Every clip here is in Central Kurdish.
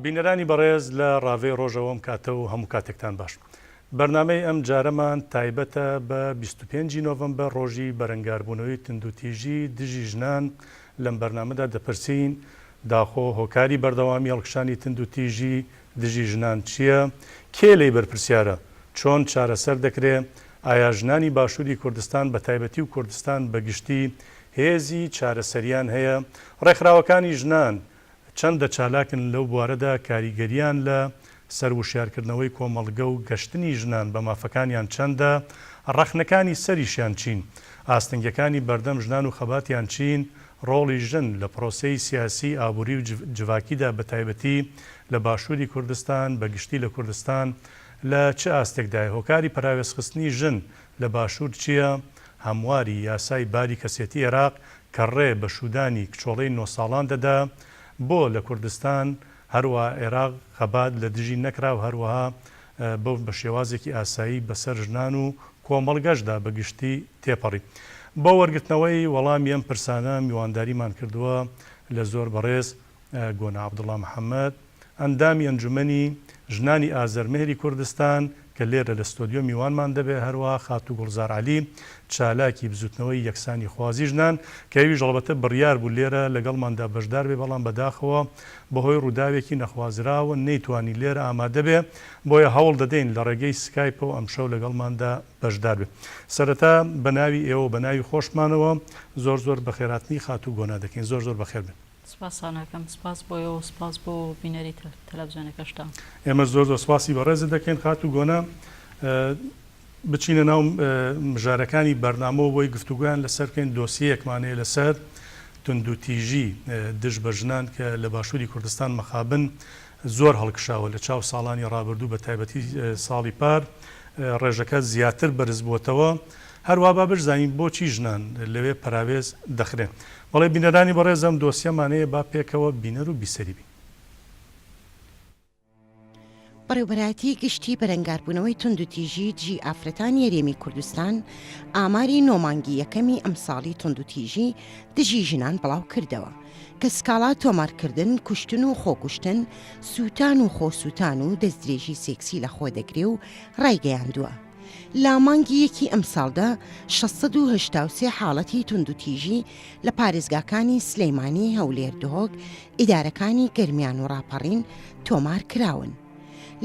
بینەرانی بەڕێز لە ڕاڤەی ڕۆژەوە ئەم کاتە و هەموو کاتێکتان باش. بەرنامەی ئەم جارەمان تایبەتە بە 25 ی نۆڤەمبەر ڕۆژی بەرەنگاربوونەوەی توندوتیژی دژی ژنان، لەم بەرنامەدا دەپرسین داخۆ هۆکاری بەردەوامی هەڵکشانی توندوتیژی دژی ژنان چییە؟ کێ لێی بەرپرسیارە؟ چۆن چارەسەر دەکرێ؟ ئایا ژنانی باشووری کوردستان بە تایبەتی و کوردستان بە گشتی هێزی چارەسەریان هەیە؟ ڕێکخراوەکانی ژنان چەندە چالاکن لەو بوارەدا، کاریگەریان لە سەر وشیارکردنەوەی کۆمەڵگە و گەشتنی ژنان بە مافەکانیان چەندە، ڕەخنەکانی سەریشیان چین؟ ئاستەنگیەکانی بەردەم ژنان و خەباتیان چین؟ ڕۆڵی ژن لە پرۆسەی سیاسی، ئابووری و جڤاکیدا بە تایبەتی لە باشووری کوردستان، بە گشتی لە کوردستان لە چ ئاستێکدایە؟ هۆکاری پەراوێزخستنی ژن لە باشوور چییە؟ هەمواری یاسای باری کەسێتی ئێراق کە ڕێ بە شوودانی کچۆڵەی نۆ ساڵان دەدا، بۆ لە کوردستان هەروا عێراق خەبات لە دژی نەکرا و هەروەها بەو بە شێوازێکی ئاسایی بە سەر ژنان و کۆمەڵگەشدا بە گشتی تێپەڕی. بۆ وەرگرتنەوەی وەڵامی ئەم پرسانە میوانداریمان کردووە لە زۆر بەڕێز گۆنا عەبدوڵا محەمەد، ئەندامی ئەنجومەنی ژنانی ئازەرمێهری کوردستان کە لێرە لە ستۆدیۆ میوانمان دەبێت، هەروەها خاتوو گوڵزار عەلی، چالاکی بزوتنەوەی یەکسانیخوازی ژنان کە ئەویش ئەڵبەتە بڕیار بوو لێرە لەگەڵماندا بەشدار بێ بەڵام بەداخەوە بەهۆی ڕووداوێکی نەخوازراوە نەیتوانی لێرە ئامادە بێ بۆیە هەوڵ دەدەین لە ڕێگەی سکایپەوە ئەمشەو لەگەڵماندا بەشدار بێ. سەرەتا بە ناوی ئێوە و بە ناوی خۆشمانەوە زۆر زۆر بەخێرهاتنی خاتوو گۆنا دەکەین. زۆر زۆر بەخێر بێن. سپاستان ئەکەم سپاس بۆ ئێوە و سپاس بۆ بینەری تەلەفزیۆنەکەشتان. ئێمەش زۆر زۆر سپاسی بەڕێزت دەکەین خاتوو گۆنا. بچینە ناو مژارەکانی بەرنامەوە بۆی گفتوگۆیان لەسەر بکەین، دۆسیەیەکمان هەیە لەسەر توندوتیژی دژ بە ژنان کە لە باشووری کوردستان مەخابن زۆر هەڵکشاوە لە چاو ساڵانی ڕابردوو بە تایبەتی ساڵی پار ڕێژەکە زیاتر بەرز بووەتەوە، هەروا با بشزانین بۆچی ژنان لەوێ پەراوێز دەخرێن. بەڵێ بینەرانی بەڕێز ئەم دۆسیەمان هەیە با پێکەوە بینەر و بیسەری بین. بەڕێوبەرایەتی گشتی بەرەنگاربوونەوەی توندوتیژی دژی ئافرەتانی هەرێمی کوردستان ئاماری نۆ مانگی یەکەمی ئەمساڵی توندوتیژی دژی ژنان بڵاوکردەوە کە سکاڵا تۆمارکردن، کوشتن و خۆکوشتن، سووتان و خۆسووتان و دەستدرێژی سێکسی لەخۆدەگرێ و ڕایگەیاندووە لە مانگی یەکی ئەمساڵدا 683 حاڵەتی توندوتیژی لە پارێزگاکانی سلێمانی، هەولێر، دهۆک، ئیدارەکانی گەرمیان و ڕاپەڕین تۆمار کراون.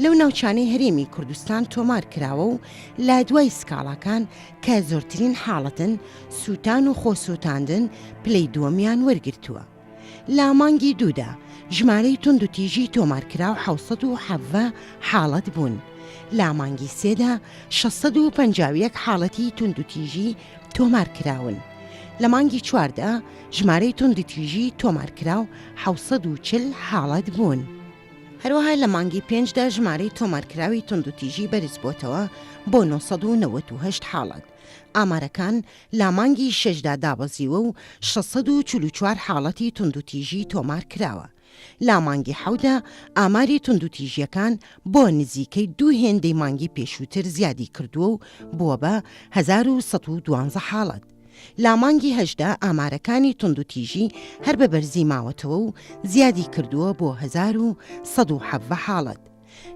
لەو ناوچانەی هەرێمی کوردستان تۆمار کراوە و لە دوای سکاڵاکان کە زۆرترین حاڵەتن، سووتان و خۆسووتاندن پلەی دووەمیان وەرگرتووە. لە مانگی دوودا ژمارەی توندوتیژی تۆمارکراو 717 حاڵەت بوون، لە مانگی سێدا 651 حاڵەتی توندوتیژی تۆمارکراون، لە مانگی چواردا ژمارەی توندوتیژی تۆمارکراو 740 حاڵەت بوون. هەروەها لە مانگی پێنجدا ژمارەی تۆمارکراوی توندوتیژی بەرزبووەتەوە بۆ 998 حاڵەت، ئامارەکان لە مانگی شەشدا دابەزیوە و 644 حاڵەتی توندوتیژی تۆمار کراوە. لە مانگی حەوتدا ئاماری توندوتیژییەکان بۆ نزیکەی دوو هێندەی مانگی پێشووتر زیادی کردووە و بووە بە 1112 حاڵەت. لە مانگی هەشتدا ئامارەکانی توندوتیژی هەر بە بەرزی ماوەتەوە و زیادی کردووە بۆ 1117 حاڵەت.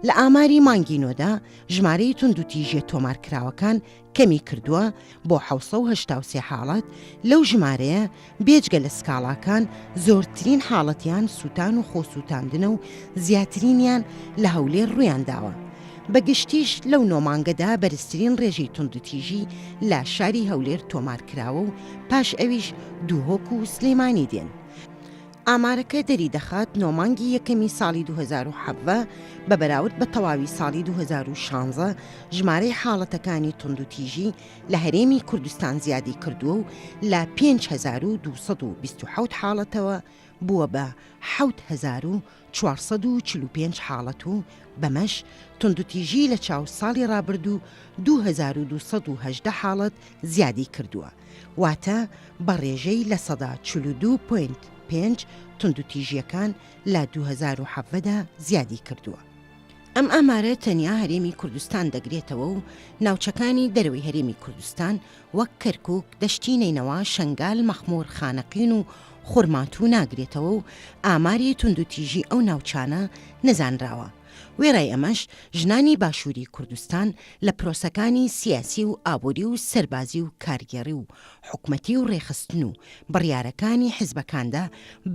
لە ئاماری مانگی نۆدا ژمارەی توندوتیژیە تۆمارکراوەکان کەمی کردووە بۆ 783 حاڵەت، لەو ژمارەیە بێجگە لە سکاڵاکان زۆرترین حاڵەتیان سووتان و خۆسووتاندنە و زیاترینیان لە هەولێر ڕوویانداوە. بە گشتیش لەو نۆ مانگەدا بەرزترین ڕێژەی توندوتیژی لە شاری هەولێر تۆمارکراوە و پاش ئەویش دهۆک و سلێمانی دێن. ئامارەکە دەریدەخات نۆ مانگی یەکەمی ساڵی 2017 بە بەراورد بە تەواوی ساڵی 2016 ژمارەی حاڵەتەکانی توندوتیژی لە هەرێمی کوردستان زیادی کردووە و لە 5227 حاڵەتەوە بووە بە 7445 حاڵەت و بەمەش توندوتیژی لە چاو ساڵی ڕابردوو 2218 حاڵەت زیادی کردووە. واتە بە ڕێژەی 42 point پێنج توندوتیژییەکان لە 2017 دا زیادی کردووە. ئەم ئامارە تەنیا هەرێمی کوردستان دەگرێتەوە و ناوچەکانی دەرەوەی هەرێمی کوردستان وەک کەرکوک، دەشتی نەینەوا، شەنگال، مەخمور، خانەقین و خورماتوو ناگرێتەوە و ئاماری توندوتیژی ئەو ناوچانە نەزانراوە. وێڕای ئەمەش ژنانی باشووری کوردستان لە پرۆسەکانی سیاسی و ئابووری و سەربازی و کارگێڕی و حکومەتی و ڕێکخستن و بڕیارەکانی حزبەکاندا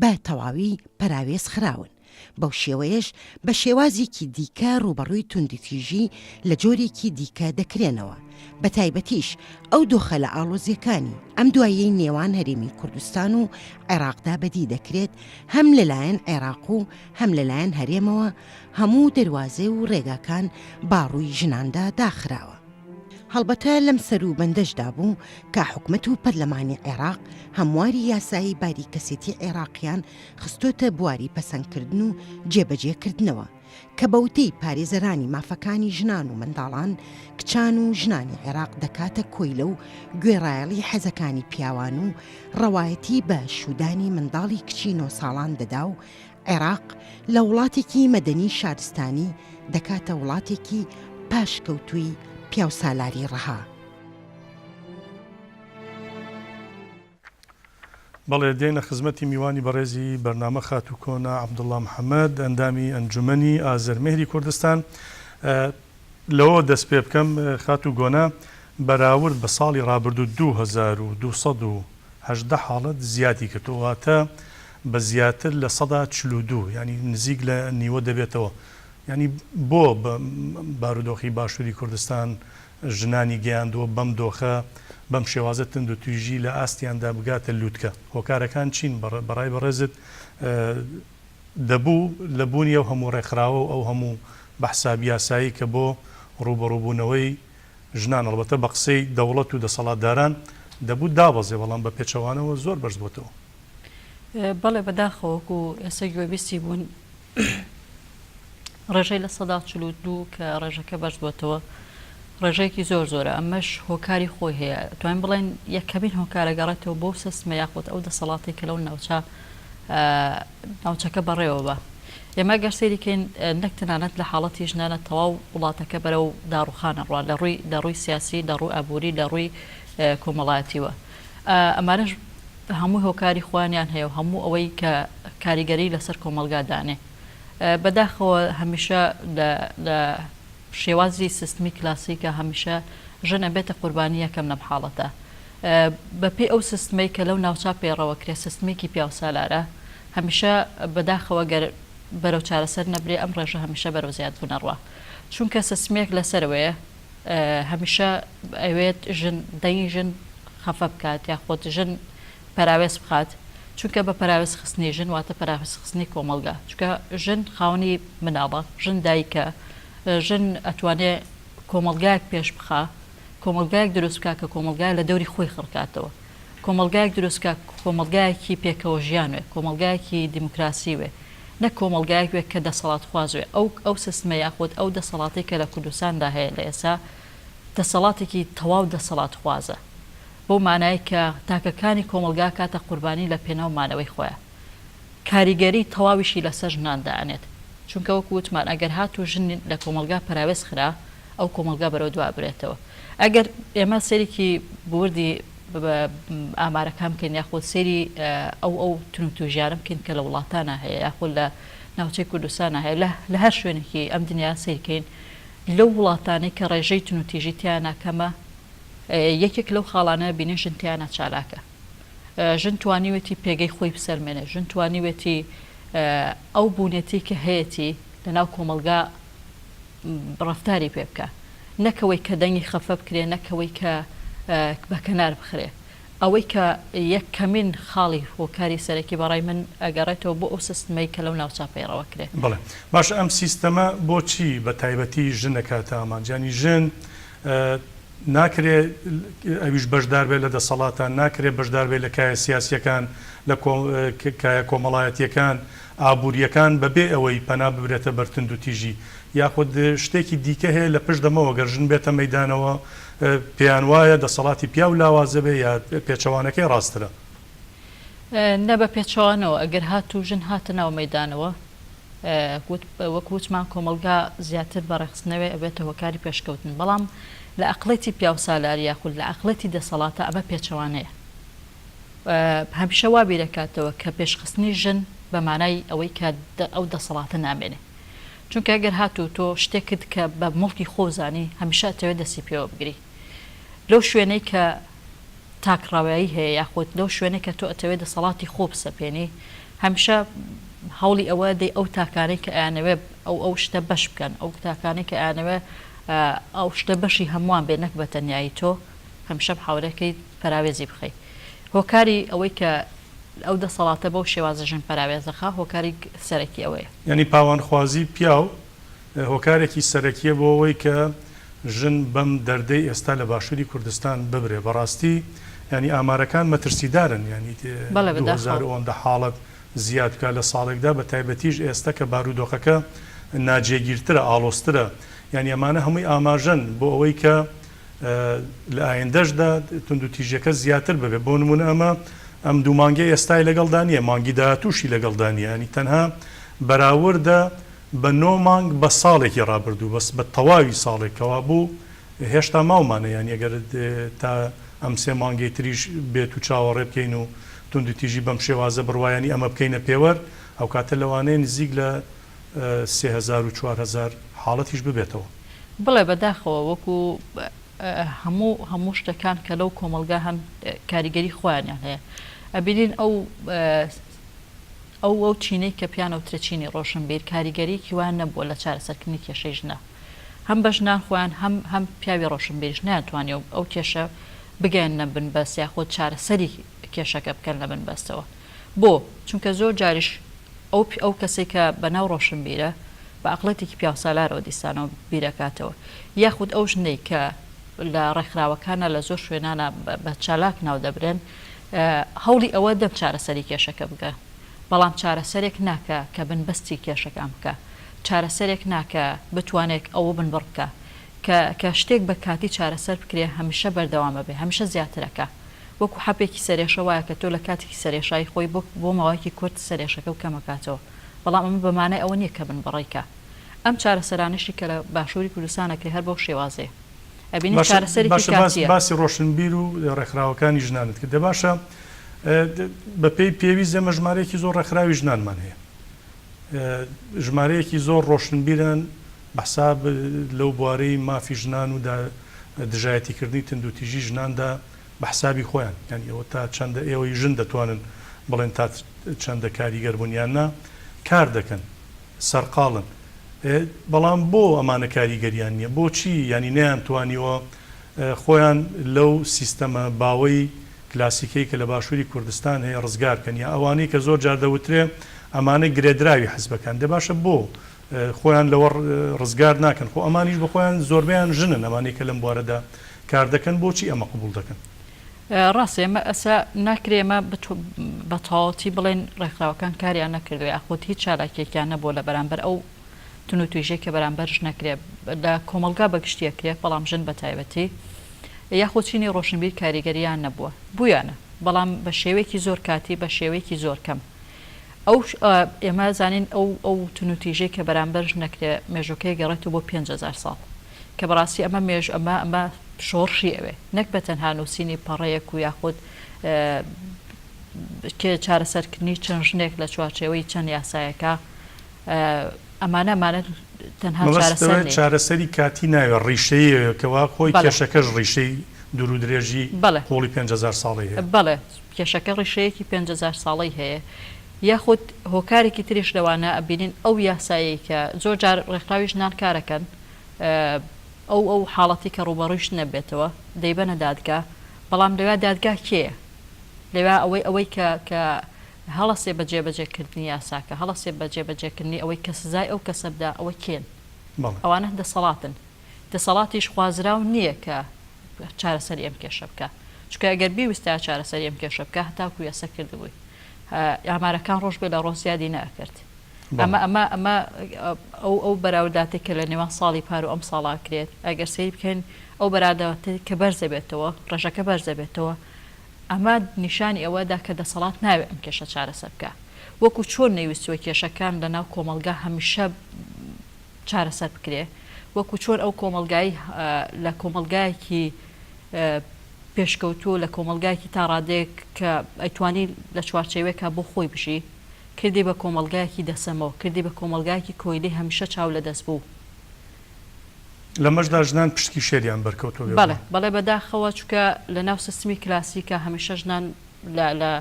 بە تەواوی پەراوێز خراون. بەو شێوەیەش بە شێوازێکی دیکە ڕووبەڕووی توندوتیژی لە جۆرێکی دیکە دەکرێنەوە، بەتایبەتیش ئەو دۆخە لە ئاڵۆزییەکانی ئەم دواییەی نێوان هەرێمی کوردستان و عێراقدا بەدی دەکرێت هەم لەلایەن عێراق و هەم لەلایەن هەرێمەوە هەموو دەروازەی و ڕێگاکان باڕووی ژناندا داخراوە. هەڵبەتە لەم سەروبەندەشدا بوو کە حکومەت و پەرلەمانی عێراق هەمواری یاسایی باری کەسێتی عێراقیان خستۆتە بواری پەسەندکردن و جێبەجێکردنەوە، کە بە وتەی پارێزەرانی مافەکانی ژنان و منداڵان، کچان و ژنانی عێراق دەکاتە کۆیلە و گوێڕایەڵی حەزەکانی پیاوان و ڕەوایەتی بە شوودانی منداڵی کچی نۆ ساڵان دەدا و عێراق لە وڵاتێکی مەدەنی شارستانی دەکاتە وڵاتێکی پاشکەوتووی پیاوسالاری ڕەها. بەڵێ دێینە خزمەتی میوانی بەڕێزی بەرنامە خاتوو کۆنا عەبدوڵا محەمەد ئەندامی ئەنجومەنی ئازەرمێهری کوردستان لەوە دەست پێ بکەم خاتوو گۆنا بەراورد بە ساڵی ڕابردوو 2218 حاڵەت زیادی کردووە واتە بە زیاتر لە سەدا 42 یانی نزیک لە نیوە دەبێتەوە یانی بۆ بارودۆخی باشووری کوردستان ژنانی گەیاندووە بەم دۆخە، بەم شێوازە توندوتیژی لە ئاستیاندا بگاتە لوتکە؟ هۆکارەکان چین بەڕای بەڕێزت دەبوو لە بوونی ئەو هەموو ڕێکخراوە و ئەو هەموو بەحساب یاسایی کە بۆ ڕووبەڕووبوونەوەی ژنان ئەڵبەتە بە قسەی دەوڵەت و دەسەڵاتداران دەبوو دابەزێ بەڵام بە پێچەوانەوە زۆر بەرز بۆتەوە. بەڵێ بەداخەوە وەکو ئێستا گوێبیستی بوون ڕێژەی 42% کە ڕێژەکە بەرز بۆتەوە ڕێژەیەکی زۆر زۆرە ئەمەش هۆکاری خۆی هەیە توانین بڵێن یەکەمین هۆکارە گەڕێتەوە بۆ سیستمە یاخود ئەو دەسەڵاتی کە لەو ناوچە ناوچەکە بەڕێوە بە ئێمە گەر سەیریکەین نەک تەنانەت لە حاڵەتی ژنانە تەواو وڵاتەکە بەرەو داڕوخانە ڕوا لە ڕووی لە ڕووی سیاسی لە ڕوو ئابووری لە ڕووی کۆمەڵایەتیوە ئەمانەش هەموو هۆکاری خۆیانیان هەیە و هەموو ئەوەی کە کاریگەری لەسەر کۆمەڵگا دانێ. بەداخەوە هەمیشە لە لە شێوازی سیستمی کلاسیکە هەمیشە ژن ئەبێتە قوربانی یەکەم لەم حاڵەتە. بە پێی ئەو سیستمەی کە لەو ناوچە پەیڕەوە کرێ سیستمێکی پیاوسالارە هەمیشە بەداخەوە گەر بەرەو چارەسەر نەبرێ ئەم ڕێژە هەمیشە بەرەو زیادبوون ئەڕوا. چونکە سیستمێک لەسەرەوەیە هەمیشە ئەوێت ژن دەنگی ژن خەفە بکات یاخود ژن پەراوێز بخات چونکە بە پەراوێز خستنی ژن واتە پەراوێز خستنی کۆمەڵگا چونکە ژن خاوەنی مناڵە ژن دایکە ژن ئەتوانێ کۆمەڵگایەک پێش بخا کۆمەڵگایەک دروست بکا کە کۆمەڵگای لە دەوری خۆی خڕکاتەوە کۆمەڵگایەک دروست بکا کۆمەڵگایەکی پێکەوە ژیان وێ کۆمەڵگایەکی دیموکراسی وێ نەک کۆمەڵگایەک وێ کە دەسەڵاتخواز وێ ئەو ئەو سیستمە یاخود ئەو دەسەڵاتەی کە لە کوردستاندا هەیە لە ئێستا دەسەڵاتێکی تەواو دەسەڵاتخوازە بەو مانایەی کە تاکەکانی کۆمەڵگا کاتە قوربانی لە پێناو مانەوەی خۆیا کاریگەری تەواویشی لەسەر ژنان دائەنێت چونکە وەکو وتمان ئەگەر هاتوو ژن لە کۆمەڵگا پەراوێز خرا ئەو کۆمەڵگا بەرەو دوا ئەبرێتەوە ئەگەر ئێمە سەیرێکی بوردی ئامارەکان بکەین یاخود سەیری ئەو ئەو تونوتوژیانە بکەین کە لە وڵاتانە هەیە یاخود لە ناوچەی کوردستانە هەیە لە هەر شوێنێکی ئەم دنیا سەیرکەین لەو وڵاتانەی کە ڕێژەی تونوتیژی تیانا کەمە یەکێک لەو خاڵانە بینین ژن تیانا چالاکە ژن توانیوێتی پێگەی خۆی بسەلمێنێ ژن توانیوێتی ئەو بوونێتی کە هەیەتی لەناو کۆمەڵگا ڕەفتاری پێ بکا نەکەوەی کە دەنگی خەفە بکرێ نەکەوەی کە بە کەنار بخرێ ئەوەی کە یەکەمین خاڵی هۆکاری سەرەکی بەڕای من ئەگەڕێتەوە بۆ ئەو سیستمەی کە لەو ناوچە پەیڕەوە کرێ. بەڵێ باشە ئەم سیستەمە بۆچی بە تایبەتی ژن ئەکاتە ئامانج یانی ژن ناکرێ ئەویش بەشدار بێت لە دەسەڵاتان ناکرێ بەشدار بێت لە کایە سیاسیەکان لە کایە کۆمەڵایەتیەکان ئابووریەکان بەبێ ئەوەی پەنا ببرێتە بەر توندوتیژی یاخود شتێکی دیکە هەیە لە پشت دەمەوە گەر ژن بێتە مەیدانەوە پێیان وایە دەسەڵاتی پیاو لاوازە بێ یا پێچەوانەکەی ڕاستترە؟ نە بە پێچەوانەوە ئەگەر هاتوو ژن هاتە ناو مەیدانەوە. وەک وتمان کۆمەڵگا زیاتر بە ڕێکخستنەوەی ئەبێتە هۆکاری پێشکەوتن بەڵام لە ئەقڵێتی پیاوسالاری یاخود لە ئەقڵێتی دەسەڵاتە ئەمە پێچەوانەیە هەمیشە وا بیرەکاتەوە کە پێشخستنی ژن بە مانای ئەوەی کە ئەو دەسەڵاتە نامێنێ چونکە ئەگەر هاتوو تۆ شتێکت کە بە موڵکی خۆو زانی هەمیشە ئەتەوێت دەستی پێوە بگری لەو شوێنەی کە تاکڕەوایی هەیە یاخود لەو شوێنەی کە تۆ ئەتەوێت دەسەڵاتی خۆ بسەپێنی هەمیشە هەوڵی ئەوە دەی ئەو تاکانەی کە ئەیانەوێ ئەو ئەو شتە بەش بکەن ئەو تاکانەی کە ئەیانەوێ ئەو شتە بەشی هەمووان بێ نەک بە تەنیایی تۆ هەمیشە محاولەکەی پەراوێزی بخەی هۆکاری ئەوەی کە ئەو دەسەڵاتە بەو شێوازە ژن پەراوێز دەخا هۆکاری سەرەکی ئەوەیە. یانی پاوانخوازی پیاو هۆکارێکی سەرەکیە بۆ ئەوەی کە ژن بەم دەردەی ئێستا لە باشوری کوردستان ببرێ بەڕاستی یانی ئامارەکان مەترسیدارن یانی بەڵێ 2000 بەداخەوە. ئەوەندە حاڵەت زیاد بکا لە ساڵێکدا بە تایبەتیش ئێستا کە بارودۆخەکە ناجێگیرترە ئاڵۆزترە یانی ئەمانە هەمووی ئاماژەن بۆ ئەوەی کە لە ئایندەشدا توندوتیژیەکە زیاتر ببێت بۆ نمونە ئەمە ئەم دوو مانگەی ئێستای لەگەڵدا نییە مانگی داهاتووشی لەگەڵدا نییە ینی تەنها بەراوردە بە نۆ مانگ بە ساڵێکی ڕابردوو بەس بە تەواوی ساڵێک کەوابوو هێشتا ماومانە یانی ئەگەر تا ئەم سێ مانگەی تریش بێت و چاوەڕێ بکەین و توندوتیژی بەم شێوازە بڕوا یانی ئەمە بکەینە پێوەر ئەوکاتە لەوانەیە نزیک لە 3000 و 4000 حاڵەتیش ببێتەوە. بڵێ بەداخەوە وەکو هەموو هەموو شتەکان کە لەو کۆمەڵگا هەن کاریگەری خۆیانیان هەیە ئەبینین ئەو ئەو ئەو چینەی کە پێیان ئەوترێ چینی ڕۆشنبیر کاریگەریەکی وایان نەبووە لە چارەسەرکردنی کێشەی ژنە هەم بە ژنان خۆیان هەم هەم پیاوی ڕۆشنبیریش نەیانتوانیوە ئەو کێشە بگەیەننە بنبەست یاخود چارەسەری کێشەکە بکەن لە بنبەستەوە بۆ؟ چونکە زۆر جاریش ئەو ئەو کەسەی کە بەناو ڕۆشنبیرە بە ئەقڵێتێکی پیاوسالارەوە دیسانەوە بیرەکاتەوە یاخود ئەو ژنەی کە لە ڕێکخراوەکانە لە زۆر شوێنانە بە چالاک ناو دەبرێن هەوڵی ئەوە دەم چارەسەری کێشەکە بکە بەڵام چارەسەرێک ناکە کە بنبەستی کێشەکان بکە چارەسەرێک ناکە بتوانێت ئەوە بنبڕ بکە کە کە شتێک بە کاتی چارەسەر بکرێ هەمیشە بەردەوامە بێ هەمیشە زیاترەکە وەکو حەپێکی سەرێشە وایە کە تۆ لە کاتێکی سەرێشایی خۆی بۆ بۆ ماوەیەکی کورت سەرێشەکە و کەمەکاتەوە بەڵام ئەمە بە مانای ئەوە نییە کە بنبڕی کە ئەم چارەسەرانەشی کە لە باشووری کوردستان ئەکرێ هەر بەو شێوازەیە ئەبینی باشە چارەسەرێکی باشە باس کاتییە. باسی ڕۆشنبیر و ڕێکخراوەکانی ژنانت کرد دە باشە بە پێی پێویست ئێمە ژمارەیەکی زۆر ڕێکخراوی ژنانمان هەیە ژمارەیەکی زۆر ڕۆشنبیران بە حساب لەو بوارەی مافی ژنان و دژایەتیکردنی توندوتیژی ژناندا بە حسابی خۆیان یانی ئەوە تا چەندە ئێوەی ژن دەتوانن بڵێن تا چەندە کاریگەر بوون یان نا کار دەکەن سەرقاڵن بەڵام بۆ ئەمانە کاریگەریان نییە بۆچی یانی نەیانتوانیوە خۆیان لەو سیستەمە باوەی کلاسیکەی کە لە باشووری کوردستان هەیە ڕزگار کەن یا ئەوانەی کە زۆر جار دەوترێ ئەمانە گرێدراوی حزبەکان دە باشە بۆ خۆیان لەوە ڕزگار ناکەن خۆ ئەمانیش بە خۆیان زۆربەیان ژنن ئەمانەی کە لەم بوارەدا کار دەکەن بۆچی ئەمە قبوڵ دەکەن؟ ڕاستە ئێمە ئەسا ناکرێ ئێمە بە تەواوەتی بڵێین ڕێکخراوەکان کاریان نەکردووە یاخود هیچ چالاکیەکیان نەبووە لە بەرامبەر ئەو توندوتیژەی کە بەرامبەر ژن ئەکرێ لە کۆمەڵگا بە گشتی ئەکرێ بەڵام ژن بە تایبەتی یاخود چینی ڕۆشنبیر کاریگەریان نەبووە بوویانە بەڵام بە شێوەیەکی زۆر کاتی بە شێوەیەکی زۆر کەم ئەو ئێمە زانین ئەو ئەو توندوتیژەی کە بەرامبەر ژن ئەکرێ مێژووکەی گەڕێتەوە بۆ 5000 ساڵ کە بەڕاستی ئەمە مێژ ئەمە ئەمە شۆڕشی ئەوێ نەک بە تەنها نووسینی پەڕەیەک و یاخود چارەسەرکردنی چەند ژنێک لە چوارچێوەی چەند یاسایەکە ئەمانە ئەمانە تەنها چارەسەر مەبەستەوە چارەسەری کاتی ناوێ ڕیشەیی ئەوێ کەوا خۆی کێشەکەش ڕیشەی دوور و درێژی قووڵی 5000 ساڵەی هەیە. بەڵێ کێشەکە ڕیشەیەکی 5000 ساڵەی هەیە یاخود هۆکارێکی تریش لەوانە ئەبینین ئەو یاسایەی کە زۆر جار ڕێکخراوی ژنان کارەکەن ئەو ئەو حاڵەتی کە ڕووبەڕوویش نەبێتەوە دەیبەنە دادگا بەڵام لەویا دادگا کێیە لەویا ئەوەی ئەوەی کە کە هەڵەسێ بە جێبەجێکردنی یاساکە، هەڵەسێ بە جێبەجێکردنی ئەوەی کە سزای ئەو کەسە بدا، ئەوە کێن؟ ئەوانە دەسەڵاتن. دەسەڵاتیش خوازراو نییە کە چارەسەری ئەم کێشە بکا. چونکە ئەگەر بیویستایە چارەسەری ئەم کێشە بکا، هەتاکوو ئێستا کردبووی. ئامارەکان ڕۆژ بێ لە ڕۆژ زیادی نەئەکرد. ئەمە ئەمە ئەمە ئەو ئەو بەراورداتەی کە لە نێوان ساڵی پار و ئەم ساڵا ئەکرێت، ئەگەر سەیر بکەین ئەو بەراداتەی کە بەرز ئەبێتەوە، ڕێژەکە بەرز ئەبێتەوە. ئەمە نیشانی ئەوە دا کە دەسەڵات ناوێ ئەم کێشە چارەسەر بکا. وەکو چۆن نەیویستووە کێشەکان لە ناو کۆمەڵگا هەمیشە چارەسەر بکرێ، وەکو چۆن ئەو کۆمەڵگای لە کۆمەڵگایەکی پێشکەوتوو لە کۆمەڵگایەکی تا ڕادەیەک کە ئەیتوانی لە چوارچێوەیەکا بۆ خۆی بژی، کردی بە کۆمەڵگایەکی دەسەمۆ، کردی بە کۆمەڵگایەکی کۆیلەی هەمیشە چاو لە دەست بوو. لەمەشدا ژنان پشکی شێریان بەرکەوتووە بێگومان. بەڵێ، بەڵێ بەداخەوە چونکە لە ناو سیستمی کلاسیکا هەمیشە ژنان لە لە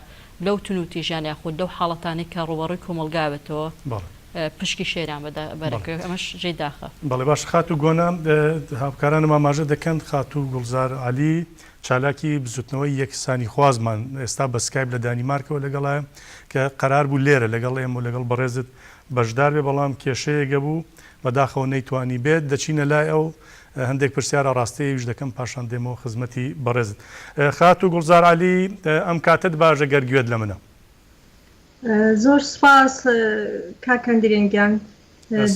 لەو تونوتیژیان یاخود لەو حاڵەتانەی کە ڕووبەڕووی کۆمەڵگا بێتەوە پشکی شێریان بەرەکەوێت ئەمەش جێی داخە. بەڵێ باشە خاتوو گۆنا هاوکارانم ئاماژە دەکەن خاتوو گوڵزار عەلی چالاکی بزوتنەوەی یەکسانیخوازمان ئێستا بە سکایپ لە دانیمارکەوە لەگەڵایە کە قەرار بوو لێرە لەگەڵ ئێمە و لەگەڵ بەڕێزت بەشدار بێ بەڵام کێشەیەک هەبوو بەداخەوە نەیتوانی بێت دەچینە لای ئەو هەندێک پرسیار ئاڕاستەی ئەویش دەکەم پاشان دێمەوە خزمەتی بەڕێزت خاتوو گوڵزار عەلی ئەم کاتەت باش گەر گوێت لە منە. زۆر سوپاس کاک هەندرێن گیان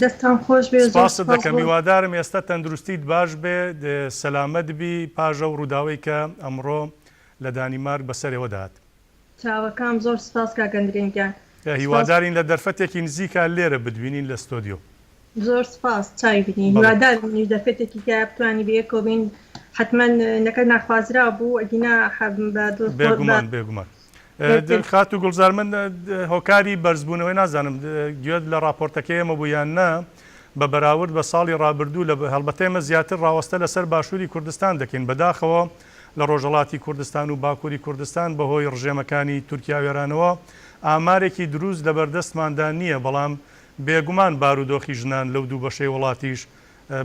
دەستتان خۆش بێ زۆر سپاست سوپاس دەکەم بۆ هیوادارم ئێستا تەندروستیت باش بێ سەلامەت بی پاش ئەو ڕووداوەی کە ئەمڕۆ لە دانیمارک بەسەر ئێوەدا هات. چاوەکام زۆر سوپاس کاک هەندرێن گیان سوپاس. هیوادارین لە دەرفەتێکی نزیکا لێرە بتبینین لە ستۆدیۆ. زۆر سوپاس چاوی بینی بەڵێ. هیوادارم منیش دەرفەتێکی تایە بتوانی بەیەکەوە بین حەتمەن نەکە ناخوازراو بوو ئەگینا بە دڵ خۆ بە بێگومان بێگومان. خاتوو گوڵزار من هۆکاری بەرزبوونەوەی نازانم گوێت لە ڕاپۆرتەکەی ئێمە بوو یان نا بە بەراورد بە ساڵی ڕابردوو لە هەڵبەتە ئێمە زیاتر ڕاوەستە لەسەر باشووری کوردستان دەکەین بەداخەوە لە ڕۆژهەڵاتی کوردستان و باکووری کوردستان بەهۆی ڕژێمەکانی تورکیا و ئێرانەوە ئامارێکی دروست لەبەردەستماندا نییە بەڵام بێگومان بارودۆخی ژنان لەو دوو بەشەی وڵاتیش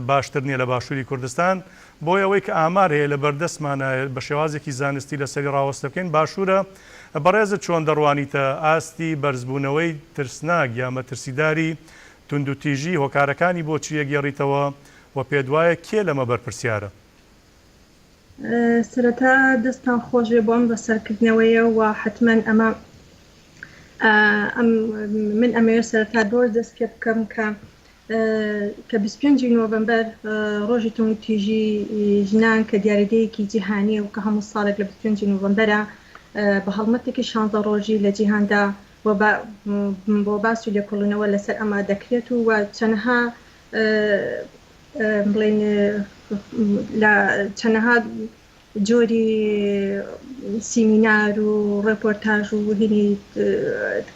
باشتر نییە لە باشووری کوردستان، بۆیە ئەوەی کە ئامار هەیە لە بەردەستمانە بە شێوازێکی زانستی لەسەری ڕاوەستە بکەین باشوورە، بەڕێزت چۆن دەڕوانیتە ئاستی بەرزبوونەوەی ترسناک یا مەترسیداری توندوتیژی، هۆکارەکانی بۆ چی ئەگێڕیتەوە و پێتوایە کێ لەمە بەرپرسیارە؟ سەرەتا دەستتان خۆش بێ بۆ ئەم بەسەرکردنەوەیە و حەتمەن ئەمە ئەم من ئەمەوێ سەرەتا بەوە دەست پێ بکەم کە کە 25 نۆڤەمبەر ڕۆژی توندوتیژی ژنان کە دیاریدەیەکی جیهانیە و کە هەموو ساڵێک لە 25 نۆڤەمبەرە بە هەڵمەتێکی 16 ڕۆژی لە جیهاندا بۆ باس و لێکۆڵینەوە لەسەر ئەمە دەکرێت و چەنەها بڵێین لە چەنەها جۆری سیمینار و ڕێپۆرتاژ و هینی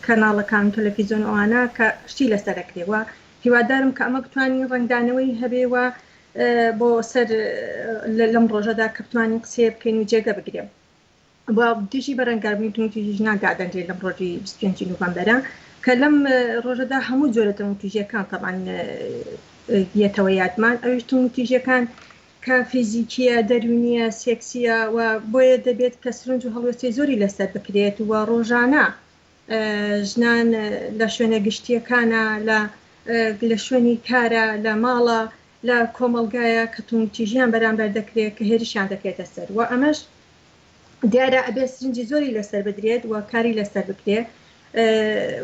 کەناڵەکان و تەلەفیزیۆن ئەوانە کە شتی لەسەر ئەکرێ و هیوادارم کە ئەمە بتوانین ڕەنگدانەوەی هەبێ و بۆ سەر لەم ڕۆژەدا کە بتوانین قسەیە بکەین و جێگە بگرێ. و دژی بەرەنگاربوونی توندوتیژی ژنان دادەنرێت لەم ڕۆژی 25 نوڤەمبەرە کە لەم ڕۆژەدا هەموو جۆرە توندوتیژیەکان تەبعەن یەتەوە یادمان ئەویش توندوتیژیەکان کە فیزیکیە دەروونیە سێکسیە و بۆیە دەبێت کە سرنج و هەڵوێستی زۆری لەسەر بکرێت و ڕۆژانە ژنان لە شوێنە گشتیەکانە لە لە شوێنی کارە لە ماڵە لە کۆمەڵگایە کە توندوتیژیان بەرامبەر دەکرێت کە هێرشیان دەکرێتە سەر و ئەمەش دیارە ئەبێ سرنجی زۆری لەسەر بدرێت و کاری لەسەر بکرێ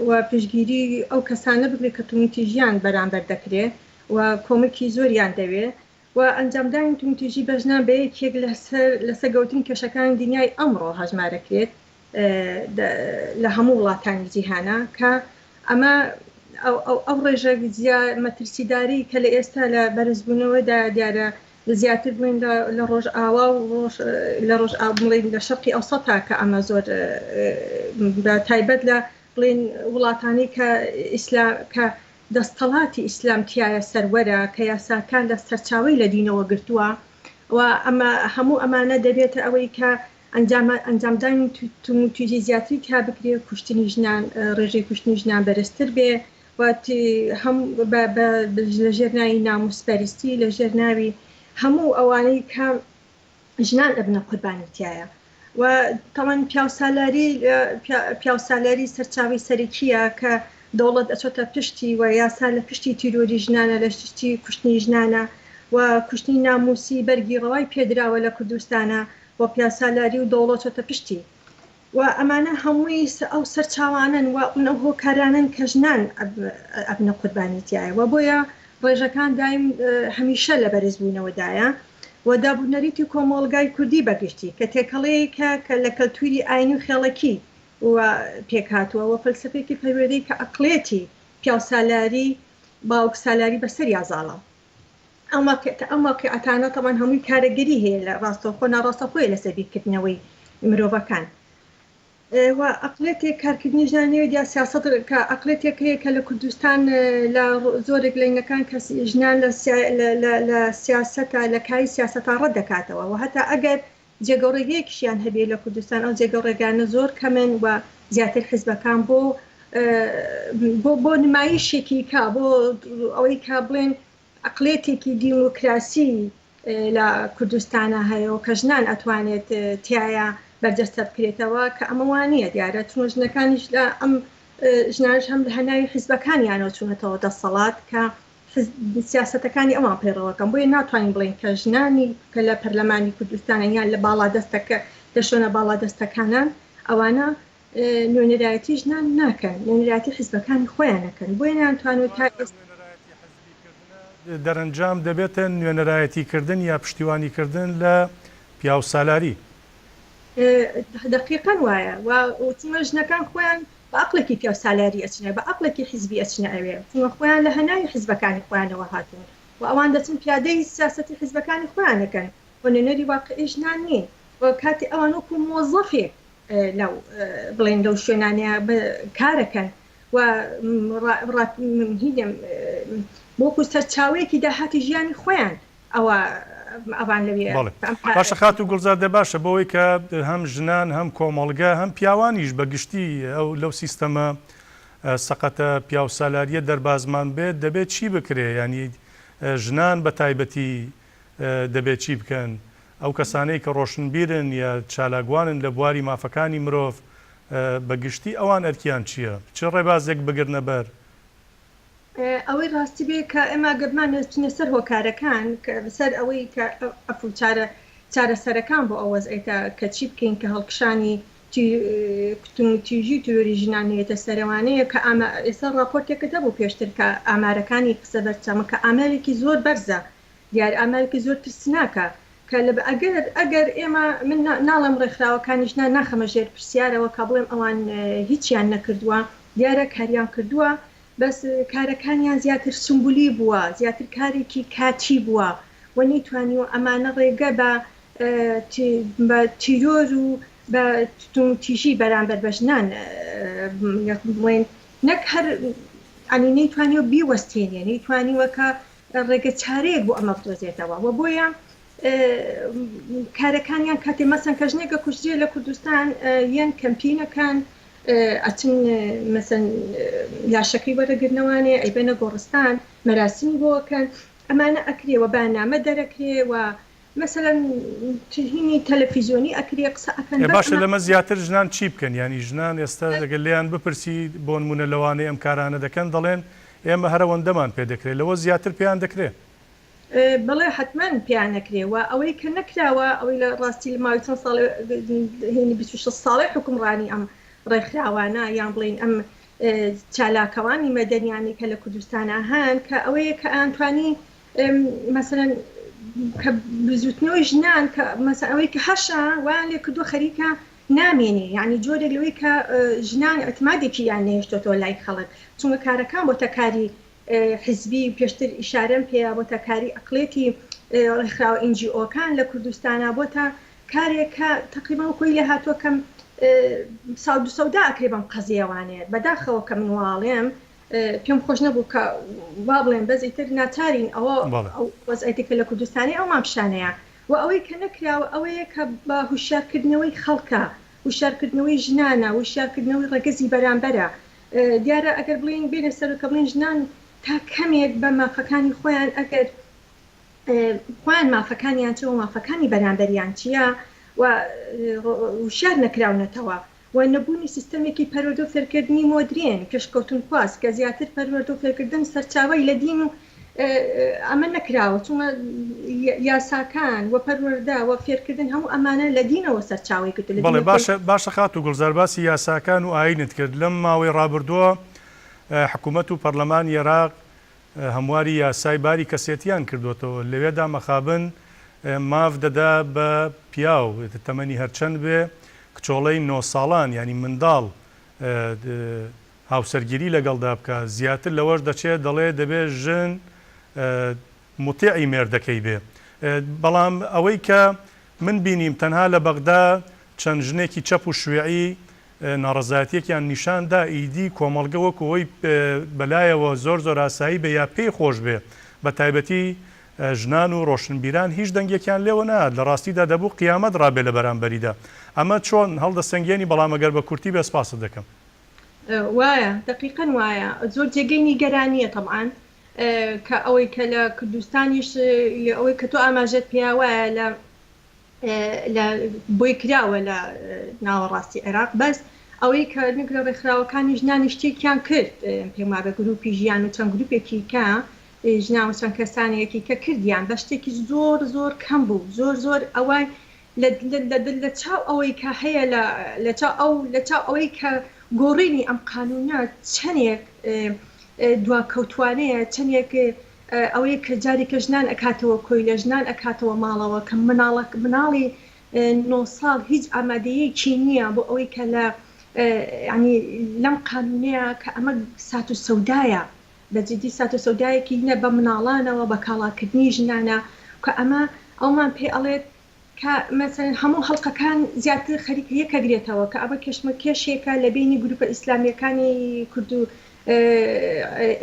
و پشتگیری ئەو کەسانە بکرێت کە توندوتیژیان بەرامبەر دەکرێ و کۆمەکی زۆریان دەوێ و ئەنجامدانی توندوتیژی بە ژنان بە یەکێک لەسەر لەسەر گەورترین کێشەکانی دنیای ئەمڕۆ هەژمارەکرێت لە هەموو وڵاتانی جیهانە کە ئەمە ئەو ڕێژە مەترسیداری کە لە ئێستا لە بەرزبوونەوەدا دیارە زیاتر بڵێین لە ڕۆژئاوا و ڕۆژ لە ڕۆژئا بڵێین لە شەرقی ئەوسەتا کە ئەمە زۆر بە تایبەت لە بڵێین وڵاتانی کە ئیسلا کە دەستەڵاتی ئیسلام تیایە سەروەرە کە یاساکان لە سەرچاوەی لە دینەوە گرتووە و ئەمە هەموو ئەمانە دەبێتە ئەوەی کە ئەنجام ئەنجامدانی توندوتیژی زیاتری تیا بکرێ کوشتنی ژنان ڕێژەی کوشتنی ژنان بەرزتر بێ و هەم بە بە لە ژێر ناوی ناموسپەرستی لە ژێر ناوی هەموو ئەوانەی کە ژنان ئەبنە قوربانی تایە و تەوان پیاوسالاری پیاوسالاری سەرچاوی سەرەکیە کە دەوڵەت ئەچۆتە پشتی و یاسا لە پشتی تیرۆری ژنانە لە پشتی کوشتنی ژنانە و کوشتنی ناموسی بەرگی ڕەوای پێدراوە لە کوردستانە و پیاسالاری و دەوڵەت چۆتە پشتی و ئەمانە هەمووی ئەو سەرچاوانەن و ئەو هۆکارانەن کە ژنان ئەبنە قوربانی تیایە و بۆیە ڕێژەکان دایم هەمیشە لە بەرزبوونەوەدایە. و دابونەریتی کۆمەڵگای کوردی بە گشتی کە تێکەڵەیەکە کە لە کەلتوری ئاینی و خێڵەکی و پێکهاتووە و فەلسەفەیەکی پەروەردەی کە عەقڵیەتی پیاوسالاری باوکسالاری بەسەریا زاڵە. ئەم واقیعتە ئەم واقیعەتانە تەبعەن هەمووی کارەگەری هەیە لە ڕاستەوخۆ ناڕاستەوخۆیە لەسەر بیرکردنەوەی مرۆڤەکان. و عەقڵیەتێک کارکردنی ژنان نەوێت یا سیاسەت کە عەقڵیەتێک هەیە کە لە کوردستان لە زۆرێک لەینەکان کە ژنان لە لە سیاسەتە لە کاری سیاسەتا ڕەت دەکاتەوە و هەتا ئەگەر جێگە و ڕێگەیەکیشیان هەبێ لە کوردستان ئەو جێگە و ڕێگانە زۆر کەمن و زیاتر حزبەکان بۆ بۆ بۆ نمایشێکی کا بۆ ئەوەی کە بڵێن عەقڵیەتێکی دیموکراسی لە کوردستانا هەیە و کە ژنان ئەتوانێت تیایا بەرجەستە بکرێتەوە کە ئەمە وا نییە دیارە چونە ژنەکانیش لە ئەم ژنانش هەم لە هەناوی حیزبەکانیانەوە چوونەتەوە دەسەڵات کە سیاسەتەکانی ئەوان پەیڕەوەکەن بۆیە ناتوانین بڵێین کە ژنانی کە لە پەرلەمانی کوردستانن یان لە باڵادەستەکە لە شوێنە باڵادەستەکانان ئەوانە نوێنەرایەتی ژنان ناکەن نوێنەرایەتی حیزبەکانی خۆیان ئەکەن بۆیە نانتوانن تا ئێستا دەرەنجام دەبێتە نوێنەرایەتی کردن یا پشتیوانی کردن لە پیاوسالاری. دەقیقەن وایە و چونکە ژنەکان خۆیان بە عەقڵێکی پیاوسالاری ئەچنە بە عەقڵێکی حیزبی ئەچنە ئەوێ چونکە خۆیان لە هەناوی حیزبەکانی خۆیانەوە هاتوون و ئەوان دەچن پیادەی سیاسەتی حیزبەکانی خۆیان ئەکەن و نوێنەری واقعی ژنان نین و کاتی ئەوان وەکو مۆزەفێک لەو بڵێن لەو شوێنانەیە کارەکەن و وەکو سەرچاوەیەکی داهاتی ژیانی خۆیان ئەوە ئەوان لەوێ بەڵێ باشە خاتوو گوڵزار دە باشە بۆ ئەوەی کە هەم ژنان هەم کۆمەڵگە هەم پیاوانیش بە گشتی ئەو لەو سیستەمە سەقەتە پیاوسالاریە دەربازمان بێت دەبێت چی بکرێ یانی ژنان بە تایبەتی دەبێت چی بکەن ئەو کەسانەی کە ڕۆشنبیرن یا چالاکوانن لە بواری مافەکانی مرۆڤ بە گشتی ئەوان ئەرکیان چییە؟ چ ڕێبازێک بگرنە بەر؟ ئەوەی ڕاستی بێ کە ئێمە گەر بمانەوێت بچینە سەر هۆکارەکان کە سەر ئەوەی کە عەفو چارە چارەسەرەکان بۆ ئەو وەزعێتە کە چی بکەین کە هەڵکشانی توندوتیژی و تیرۆری ژنان نەیەتە سەرەوانەیە کە ئامە ئێستا ڕاپۆرتێکت هەبوو پێشتر کە ئامارەکانی قسە بەرچاومە کە ئامارێکی زۆر بەرزە دیارە ئامارێکی زۆر ترسناکە کە لە ئەگەر ئەگەر ئێمە من ناڵێم ڕێکخراوەکانی ژنان ناخەمە ژێر پرسیارەوە کە بڵێم ئەوان هیچیان نەکردووە دیارە کاریان کردووە بەس کارەکانیان زیاتر سمبولی بووە زیاتر کارێکی کاتی بووە و نەیتوانیوە ئەمانە ڕێگە بە بە تیرۆر و بە توندوتیژی بەرامبەر بە ژنان بڵێن نەک هەر ینی نەیتوانیوە بیوەستێنێ نەیتوانیوە کە ڕێگە چارەیەک بۆ ئەمە بدۆزێتەوە و بۆیە کارەکانیان کاتێ مەسەن کە ژنێک ئەکوژرێ لە کوردستان یەن کەمپینەکان ئەچن مەسەن لاشەکەی وەرەگرنەوانێ ئەیبەنە گۆڕستان مەراسیمی بۆ ئەکەن ئەمانە ئەکرێ و بەیاننامە دەرەکرێ و مەسەلەن هینی تەلەفیزیۆنی ئەکرێ قسە ئەکەن ئێ باشە لەمە زیاتر ژنان چی بکەن یانی ژنان ئێستا ئەگەر لێیان بپرسی بۆنمونە لەوانەی ئەم کارانە دەکەن دەڵێن ئێمە هەر ئەوەندەمان پێ دەکرێ لەوە زیاتر پێیان دەکرێ؟ بەڵێ حەتمەن پێیان ئەکرێ و ئەوەی کە نەکراوە ئەوەی لە ڕاستی لە ماوەی چەند ساڵێ هینی 26 ساڵەی حوکمڕانی ئەم ڕێکخراوانە یان بڵێین ئەم چالاکەوانی مەدەنیانەی کە لە کوردستانا هەن کە ئەوەیە کە ئەیانتوانی مەسەلەن کە بزوتنەوەی ژنان کە مەسەلەن ئەوەی کە هەشە وایان لێ کردووە خەریکە نامێنێ یعنی جۆرێک لەوەی کە ژنان ئیعتمادێکی یان نەهێشتۆتەوە لای خەڵک چونکە کارەکان بۆتە کاری حزبی پێشتر ئیشارەم پێیا بۆتە کاری ئەقڵێتی ڕێکخراوە ئینجی ئۆکان لە کوردستانا بۆتە کارێک کە تەقریبا وەکۆی لێ هاتووە کەم ساود و سەودا ئەکرێ بەم قەزیەوانێ بەداخەوە کە من واڵێم پێم خۆش نەبوو کە وا بڵێم بەس ئیتر ناچارین ئەوە ئەو وەزعێتی کە لە کوردستانی ئەومان پیشانەیە و ئەوەی کە نەکراوە ئەوەیە کە بە هوشیارکردنەوەی خەڵکە هوشیارکردنەوەی ژنانە هوشیارکردنەوەی ڕەگەزی بەرامبەرە دیارە ئەگەر بڵێین بێنە سەر کە بڵێین ژنان تا کەمێک بە مافەکانی خۆیان ئەگەر خۆیان مافەکانیان چیە و مافەکانی بەرامبەریان چییە و وشیار نەکراونەتەوە و نەبوونی سیستەمێکی پەروەردە و فێرکردنی مۆدرێن، پێشکەوتنخواز، کە زیاتر پەروەردە و فێرکردن سەرچاوەی لە دین و ئەمە نەکراوە، چونکە یاساکان و پەروەردە و فێرکردن هەموو ئەمانە لە دینەوە سەرچاوەی گرتووە، لە بەڵێ دینی خۆی. باشە باشە خاتوو گوڵزار باسی یاساکان و ئایینت کرد، لەم ماوەی ڕابردووە حکوومەت و پەرلەمانی ئێراق هەمواری یاسای باری کەسێتیان کردۆتەوە، لەوێدا مەخابن. ماف دەدا بە پیاو تەمەنی هەرچەند بێ کچۆڵەی نۆ ساڵان یانی منداڵ هاوسەرگیری لەگەڵدا بکا، زیاتر لەوەش دەچێ دەڵێ دەبێ ژن موتیعی مێردەکەی بێ. بەڵام ئەوەی کە من بینیم تەنها لە بەغدا چەند ژنێکی چەپ و شویعی ناڕەزایەتیەکیان نیشان دا ئیدی کۆمەڵگە وەکو ئەوەی بەلایەوە زۆر زۆر ئاسایی بێ یا پێی خۆش بێ بە تایبەتی ژنان و ڕۆشنبیران هیچ دەنگێکیان لێوە نەهات لە ڕاستیدا دەبوو قیامەت ڕابێ لە بەرامبەریدا ئەمە چۆن هەڵدەسەنگێنی بەڵام ئەگەر بە کورتی بێ سپاست دەکەم. وایە دەقیقەن وایە زۆر جێگەی نیگەرانیە تەبعەن کە ئەوەی کە لە کوردستانیش ئەوەی کە تۆ ئاماژەت پێیا وایە لە لە بۆی کراوە لە ناوەڕاستی عێراق بەس ئەوەی کە نک لە ڕێکخراوەکانی ژنانی شتێکیان کرد پێم وابێ گروپی ژیان و چەند گروپێکی کە ژنان و چەند کەسانێکی کە کردیان بە شتێکی زۆر زۆر کەم بوو زۆر زۆر ئەوە لە چاو ئەوەی کە هەیە لە چاو ئەو لە چاو ئەوەی کە گۆڕینی ئەم قانونە چەندێک دواکەوتوانەیە چەندێک ئەوەی کە جارێکە ژنان ئەکاتەوە کۆیلە ژنان ئەکاتەوە ماڵەوە کە مناڵە مناڵی نۆ ساڵ هیچ ئامادەیەکی نییە بۆ ئەوەی کە لە یانی لەم قانونەیە کە ئەمە سات و سەودایە بە جدی سات و سەودایەکی نە بە مناڵانەوە بە کاڵاکردنی ژنانە کە ئەمە ئەومان پێ ئەڵێت کە مەسەلەن هەموو هەڵقەکان زیاتر خەریکە یەک ئەگرێتەوە کە ئەمە کێشمەکێشێکە لە بەینی گروپە ئیسلامیەکانی کورد و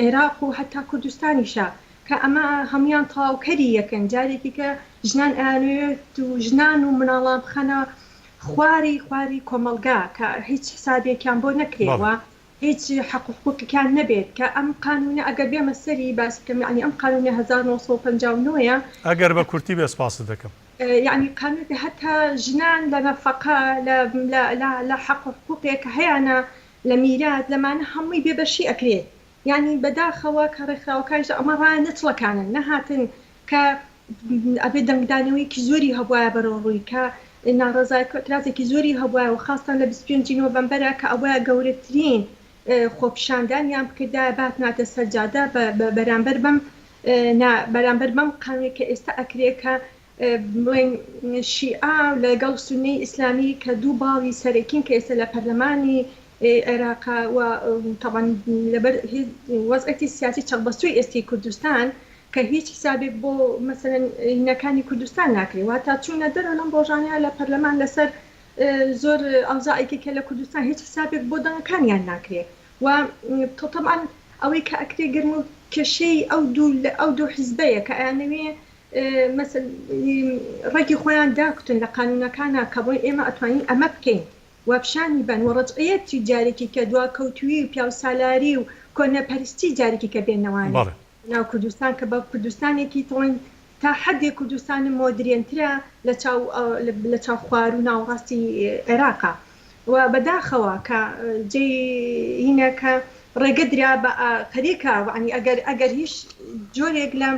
عێراق و هەتا کوردستانیشا کە ئەمە هەموویان تەواوکەری یەکن جارێکی کە ژنان ئەیانەوێت و ژنان و مناڵان بخەنە خواری خواری کۆمەڵگا کە هیچ حسابێکیان بۆ نەکرێ و هیچ حەق و حقوقێکیان نەبێت کە ئەم قانونە ئەگەر بێمە سەری باس بکەم یەعنی ئەم قانونە 1959 ە. ئەگەر بە کورتی بێ سپاست دەکەم. یەعنی قانونێکە هەتا ژنان لە نەفەقە لە لە لە لە حەق و حقوقێک کە هەیانە لە میرات لەمانە هەمووی بێ بەشی ئەکرێ یەعنی بەداخەوە کە ڕێکخراوەکانیش ئەمە ڕایان نەچڵەکانن نەهاتن کە ئەبێ دەنگدانەوەیەکی زۆری هەبوایە بەرەو ڕووی کە ناڕەزایەتی و ئیعترازێکی زۆری هەبوایە و خاستان لە 25 نۆڤەمبەرا کە ئەبوایە گەورەترین خۆپیشاندانیان بکردایە باتناتە سەر جادە بەرامبەر بەم نا بەرامبەر بەم قانونەی کە ئێستا ئەکرێ کە بڵێن شیعە لەگەڵ سوننەی ئیسلامی کە دوو باڵی سەرەکین کە ئێستا لە پەرلەمانی عێراقا و تەبعەن لەبەر وەزعێتی سیاسی چەقبەستووی ئێستەی کوردستان کە هیچ حسابێک بۆ مەسەلەن هینەکانی کوردستان ناکرێ واتا چوونە دەرەوە لەم ڕۆژانەیە لە پەرلەمان لەسەر زۆر ئەوزاعێکی کە لە کوردستان هیچ حسابێک بۆ دەنگەکانیان ناکرێ و تەبعەن ئەوەی کە ئەکرێ گرم و کێشەی ئەو دوو ئەو دوو حیزبەیە کە ئەیانەوێ مەسەل ڕەگی خۆیان داکوتن لە قانوونەکانا کە بڵێن ئێمە ئەتوانین ئەمە بکەین و پیشانی بەن و ڕەجعیەتی جارێکی کە دواکەوتوویی و پیاوسالاری و کۆنەپەرستی جارێکی کە بێنەوانێ بەڵێ. ناو کوردستان کە بە کوردستانێکی تڵین تا حەدێک کوردستان مۆدرێنترە لە چاو لە چاو خواروو ناوەڕاستی عێراقا و بەداخەوە کە جێی هینە کە ڕێگە درا بە خەریکە وەعنی ئەگەر ئەگەر هیچ جۆرێک لە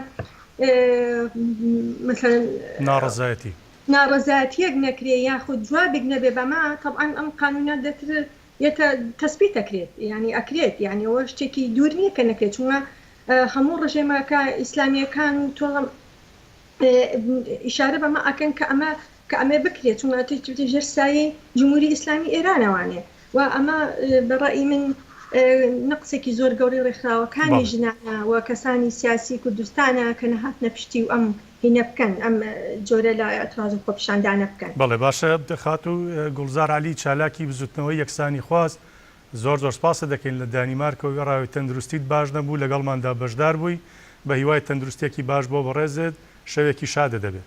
مەسەلەن ناڕەزایەتی. ناڕەزایەتیەک نەکرێ یاخود جوابێک نەبێ بەمە تەبعەن ئەم قانونە دەتر یەتە تەسبیت ئەکرێت یانی ئەکرێت یانی ئەوە شتێکی دوور نییە کە نەکرێت چونکە هەموو ڕژێمەکە ئیسلامیەکان و تۆ ئیشارە بەمە ئەکەن کە ئەمە کە ئەمە بکرێت چونکە ئەتێ ژێر سایەی جمهوری ئیسلامی ئێرانەوانێ و ئەمە بە ڕەئی من نەقسێکی زۆر گەورەی ڕێکخراوەکانی بەڵێ. ژنانە و کەسانی سیاسی کوردستانە کە نەهاتنە پشتی و ئەم هینە بکەن ئەم جۆرە لە ئیعتراز و خۆپیشاندانە بکەن. بەڵێ باشە خاتوو گوڵزار عەلی چالاکی بزوتنەوەی یەکسانیخواز زۆر زۆر سپاست دەکەین لە دانیمارکەوە وێڕاوی تەندروستیت باش نەبوو لەگەڵماندا بەشدار بووی بە هیوای تەندروستیەکی باش بۆ بەڕێزت شەوێکی شادت هەبێ.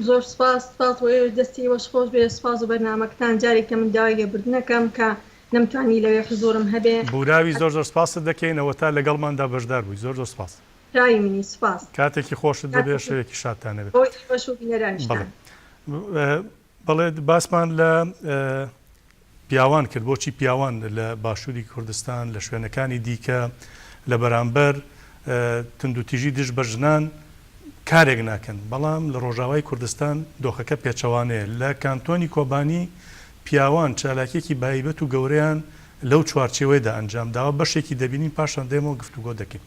زۆر سپاس سپاس بۆ ئێوەش دەستی ئێوەش خۆش بێ سپاس بۆ بەرنامەکتان جارێکە من داوای لێبوردن ئەکەم کە نەمتوانی لەوێ حزوڕم هەبێ. بوراوی زۆر زۆر سپاست دەکەین ئەوەتا لەگەڵماندا بەشدار بووی زۆر زۆر سپاس. چاوی منی سپاس. کاتێکی خۆشت هەبێ شەوێکی شادتان هەبێ. بۆ ئێوەش و بینەرانیشتان. بەڵێ بەڵێ باسمان لە پیاوان کرد بۆچی پیاوان لە باشووری کوردستان لە شوێنەکانی دیکە لە بەرامبەر توندوتیژی دژ بە ژنان کارێک ناکەن بەڵام لە ڕۆژاوای کوردستان دۆخەکە پێچەوانەیە لە کانتۆنی کۆبانی پیاوان چالاکیەکی بایبەت و گەورەیان لەو چوارچێوەیەدا ئەنجام داوە، بەشێکی دەبینین پاشان دێمەوە گفتوگۆ دەکەین.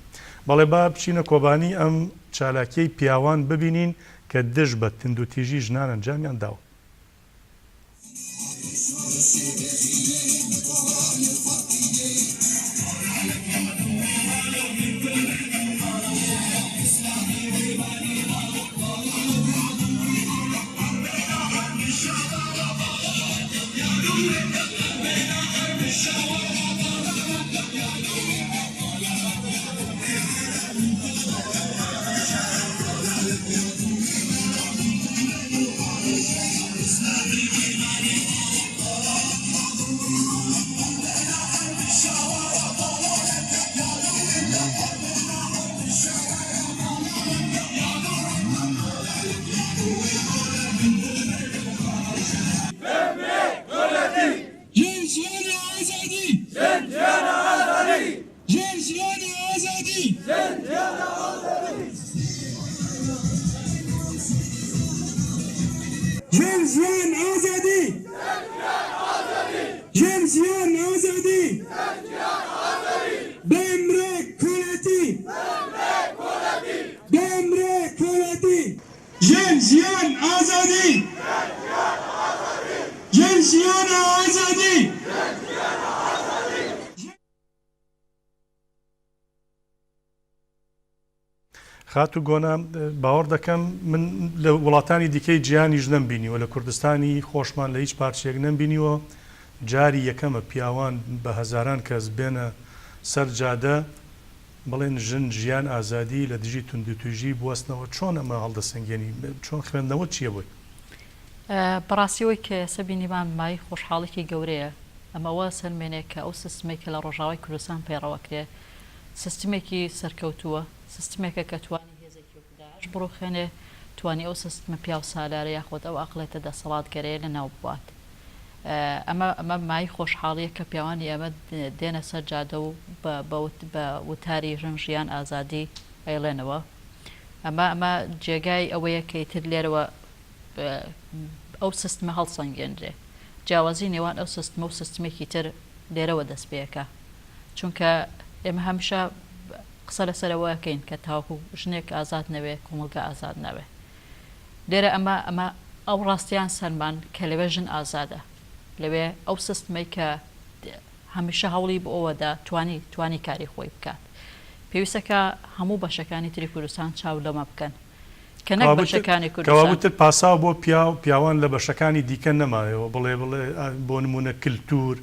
بەڵێ با بچینە کۆبانی ئەم چالاکیەی پیاوان ببینین کە. کە دژ بە توندوتیژی ژنان ئەنجامیان داوە. خاتوو گۆنا، باوەڕ دەکەم من لە وڵاتانی دیکەی جیهانیش نەمبینیوە، لە کوردستانی خۆشمان لە هیچ پارچەیەک نەمبینیوە، جاری یەکەمە پیاوان بە هەزاران کەس بێنە سەر جادە بڵێن ژن ژیان ئازادی لە دژی توندوتیژی بوەستنەوە، چۆن ئەمە هەڵدەسەنگێنی؟ چۆن خوێندنەوەت چییە بۆی؟ بەڕاستی ئەوەی کە ئێستا بینیمان مایەی خۆشحاڵیکی گەورەیە، ئەمە ئەوە ئەسەلمێنێ کە ئەو سیستمەی کە لە ڕۆژاوای کوردستان پەیڕەو ئەکرێ سیستمێکی سەرکەوتووە، سیستمێکە کە توانی هێزێکی وەکو داعش بڕوخێنێ، توانی ئەو سیستمە پیاوسالارە یاخود ئەو عەقڵێتە دەسەڵاتگەرەیە لەناو ببات. ئەمە ئەمە مایەی خۆشحاڵییە کە پیاوانی ئێمە دێنە سەر جادە و بە بە وتاری ژن ژیان ئازادی ئەیڵێنەوە. ئەمە ئەمە جێگای ئەوەیە کە ئیتر لێرەوە ئەو سیستمە هەڵسەنگێنرێ. جیاوازی نێوان ئەو سیستمە و سیستمێکی تر لێرەوە دەست پێ ئەکا. چونکە ئێمە هەمیشە قسە لەسەر ئەوە ئەکەین کە تاوەکو ژنێک ئازاد نەبێ کۆمەڵگا ئازاد نابێ. لێرە ئەمە ئەمە ئەو ڕاستیان سەلمان کە لەوێ ژن ئازادە. لەوێ ئەو سیستمەی کە هەمیشە هەوڵی بۆ ئەوە دا توانی توانی کاری خۆی بکات. پێویستە کە هەموو بەشەکانی تری کوردستان چاو لەمە بکەن. کە نەک بەشەکانی کوردستان. کەوابوو تر پاساو بۆ پیاو پیاوان لە بەشەکانی دیکە نەمایەوە بڵێ بڵێ بۆ نموونە کلتوور،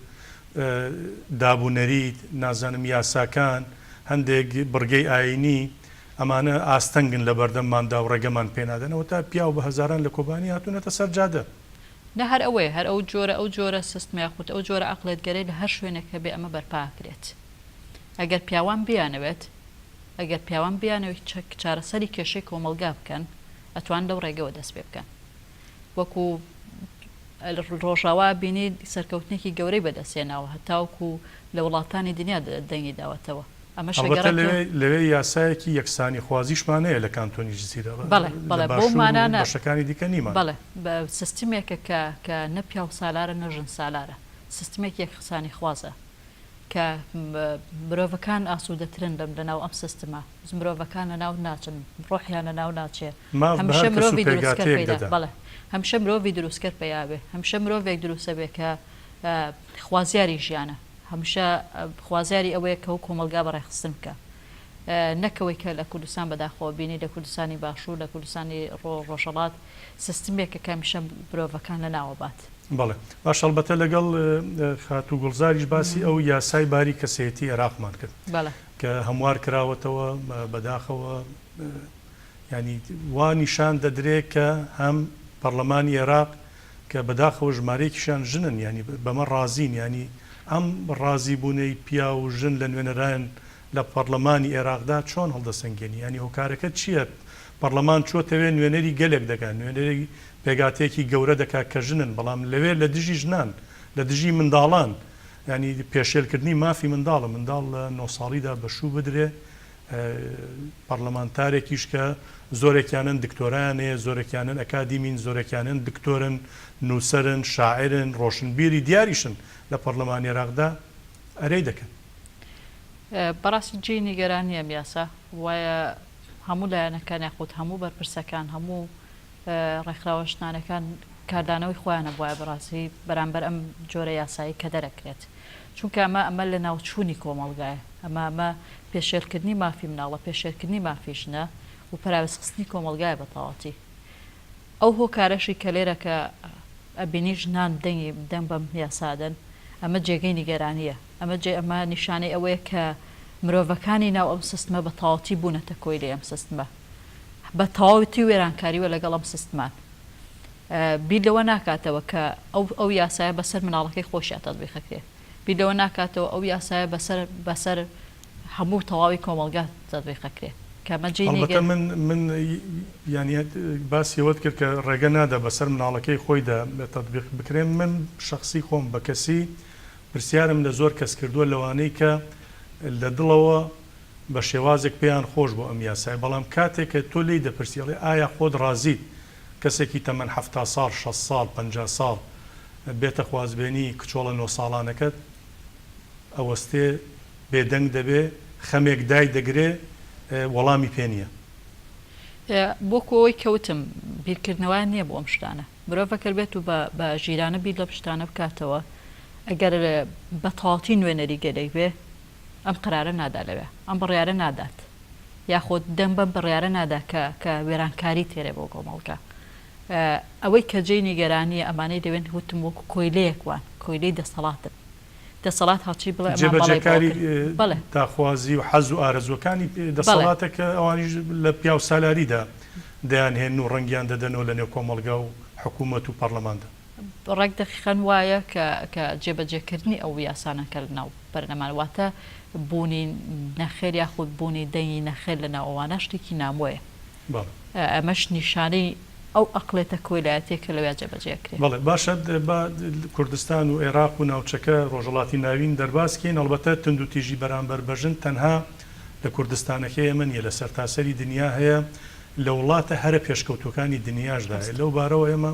داب و نەریت، نازانم یاساکان، هەندێک بڕگەی ئایینی، ئەمانە ئاستەنگن لە بەردەمماندا و ڕێگەمان پێ نادەن. ئەوەتا پیاو بە هەزاران لە کۆبانی هاتوونەتە سەر جادە. نا هەر ئەوەیە، هەر ئەو جۆرە ئەو جۆرە سستمە یاخود ئەو جۆرە عەقڵێتگەرەی لە هەر شوێنێک هەبێ ئەمە بەرپا ئەکرێت. ئەگەر پیاوان بیانەوێت، ئەگەر پیاوان بیانەوێت چارەسەری کێشەی کۆمەڵگا بکەن ئەتوان لەو ڕێگەوە دەست پێ بکەن. وەکو ڕۆژاوا بینی سەرکەوتنێکی گەورەی بەدەست هێناوە هەتاوەکو لە وڵاتانی دنیا دەنگی داوەتەوە. ئەمەش ئەڵبەتە ئەگەڕێتەوە. لەوێ لەوێ یاسایەکی یەکسانیخوازیشمان هەیە لە کانتۆنی جزیرە، بەڵێ لە بەڵێ بەو باشوور و مانا نا بەشەکانی دیکە نیمان. بەڵێ بە سیستمێکە کە کە نە پیاوسالارە نە ژنسالارە، سیستمێکی یەکسانیخوازە. کە مرۆڤەکان ئاسوودەترن لەم لەناو ئەم سیستمە مرۆڤەکان لەناو ناچن ڕۆحیان لەناو ناچێ ماف بە هەمیشە هەر کەس و مرۆڤی دروستکەر پێکهاتەیەک پەیدا دەدا. بەڵێ هەمیشە مرۆڤی دروستکەر پەیا بێ هەمیشە مرۆڤێک دروستە بێ کە خوازیاری ژیانە هەمیشە خوازیاری ئەوەیە کە و کۆمەڵگا بە ڕێکخستن بکا نەک ئەوەی کە لە کوردستان بەداخەوە بینی لە کوردستانی باشوور لە کوردستانی ڕۆژهەڵات سیستمێکە کە هەمیشە مرۆڤەکان لەناوە بات. بەڵێ باشە ئەڵبەتە لەگەڵ خاتوو گوڵزاریش باسی ئەو یاسای باری کەسێتی عێراقمان کرد کە هەموار کراوەتەوە بەداخەوە یانی وا نیشان دەدرێ کە هەم پەڕلەمانی عێراق کە بەداخەوە ژمارەیەکیشیان ژنن یانی بەمە ڕازین یانی ئەم ڕازی بوونەی پیاو و ژن لە نوێنەران لە پەڕلەمانی ئێراقدا چۆن هەڵدەسەنگێنی؟ یانی هۆکارەکە چییە پەڕلەمان چۆتەوێ نوێنەری گەلێک دەکا، نوێنەری پێکهاتەیەکی گەورە دەکا کە ژنن، بەڵام لەوێ لە دژی ژنان، لە دژی منداڵان، یانی پێشێلکردنی مافی منداڵە، منداڵ لە نۆ ساڵیدا بە شوو بدرێ، پەڕلەمانتارێکیش کە زۆرێکیانن دکتۆرایان هەیە، زۆرێکیانن ئەکادیمین، زۆرێکیانن دکتۆرن، نووسەرن، شاعیرن، ڕۆشنبیری دیاریشن لە پەڕلەمانی ئێراقدا ئەرێی دەکەن. بەڕاستی جێی نیگەرانیە ئەم یاسا وایە هەموو لایەنەکان یاخود هەموو بەرپرسەکان هەموو. ڕێکخراوە ژنانەکان کاردانەوەی خۆیان هەبوایە بەڕاستی بەرامبەر ئەم جۆرە یاسایەی کە دەرەکرێت چونکە ئەمە ئەمە لەناوچوونی کۆمەڵگایە ئەمە ئەمە پێشێلکردنی مافی مناڵە پێشێلکردنی مافی ژنە و پەراوێزخستنی کۆمەڵگایە بە تەواوەتی ئەو هۆکارەشی کە لێرە کە ئەبینی ژنان دەنگی دەنگ بەم یاسا دەن ئەمە جێگەی نیگەرانیە ئەمە جێ ئەمە نیشانەی ئەوەیە کە مرۆڤەکانی ناو ئەم سستمە بە تەواوەتی بوونەتە کۆیلەی ئەم سستمە بە تەواوەتی وێرانکاریوە لەگەڵ ئەم سستمان بیر لەوە ناکاتەوە کە ئەو ئەو یاسایە بەسەر مناڵەکەی خۆشیا تەتبیق ئەکرێ بیر لەوە ناکاتەوە ئەو یاسایە بەسەر بەسەر هەموو تەواوی کۆمەڵگا تەتبیق ئەکرێ کە ئەمە جێی هەڵبەتە نیگەر من من یانی باسی ئەوەت کرد کە ڕێگە نادا بەسەر مناڵەکەی خۆیدا تەتبیق بکرێ من شەخسی خۆم بە کەسی پرسیارم لە زۆر کەس کردووە لەوانەی کە لە دڵەوە بە شێوازێک پێیان خۆش بوو ئەم یاسایە بەڵام کاتێک کە تۆ لێی دەپرسی ئەڵێ ئایا خۆت ڕازیت کەسێکی تەمەن 70 ساڵ 60 ساڵ 50 ساڵ بێتە خوازبێنی کچۆڵە نۆ ساڵانەکەت ئەوەستێ بێدەنگ دەبێ خەمێک دای دەگرێ وەڵامی پێ نییە. وەکو ئەوەی کە وتم بیرکردنەوەیان نییە بۆ ئەم شتانە. مرۆڤ ئەگەر بێت و بە بە ژیرانە بیر لەم شتانە بکاتەوە ئەگەر بە تەواوەتی نوێنەری گەلێک بێ ئەم قەرارە نادا لەوێ ئەم بڕیارە نادات یاخود دەنگ بەم بڕیارە نادا کە کە وێرانکاری تێرێ بۆ کۆمەڵگا ئەوەی کە جێی نیگەرانیە ئەمانەی لەوێن وتم وەکو کۆیلەیەک وان کۆیلەی دەسەڵاتن دەسەڵات هەرچی بڵێ ئەمان بەڵێ بۆ جێبەجێکاری ئەکەن بەڵێ. داخوازی و حەز و ئارەزووەکانی بەڵێ. دەسەڵاتە کە ئەوانیش لە پیاوسالاریدا دەیانهێنن و ڕەنگیان دەدەنەوە لە نێو کۆمەڵگا و حکوومەت و پەڕلەماندا. ڕێک دەقیقەن وایە کە کە جێبەجێکردنی ئەو یاسانە کە لەناو پەرلەمان واتە بوونی نەخێر یاخود بوونی دەنگی نەخێر لەناو ئەوانە شتێکی نامۆیە. بەڵێ. ئەمەش نیشانەی ئەو ئەقڵێتە کۆیلایەتیە کە لەویا جێبەجێ ئەکرێ. بەڵێ باشە با کوردستان و ئێراق و ناوچەکە ڕۆژهەڵاتی ناوین دەرباز کەین، ئەڵبەتە توندوتیژی بەرامبەر بە ژن تەنها لە کوردستانەکەی ئێمە نیە لە سەرتاسەری دنیا هەیە لە وڵاتە هەرە پێشکەوتوەکانی دنیاشدا هەیە لەو بارەوە ئێمە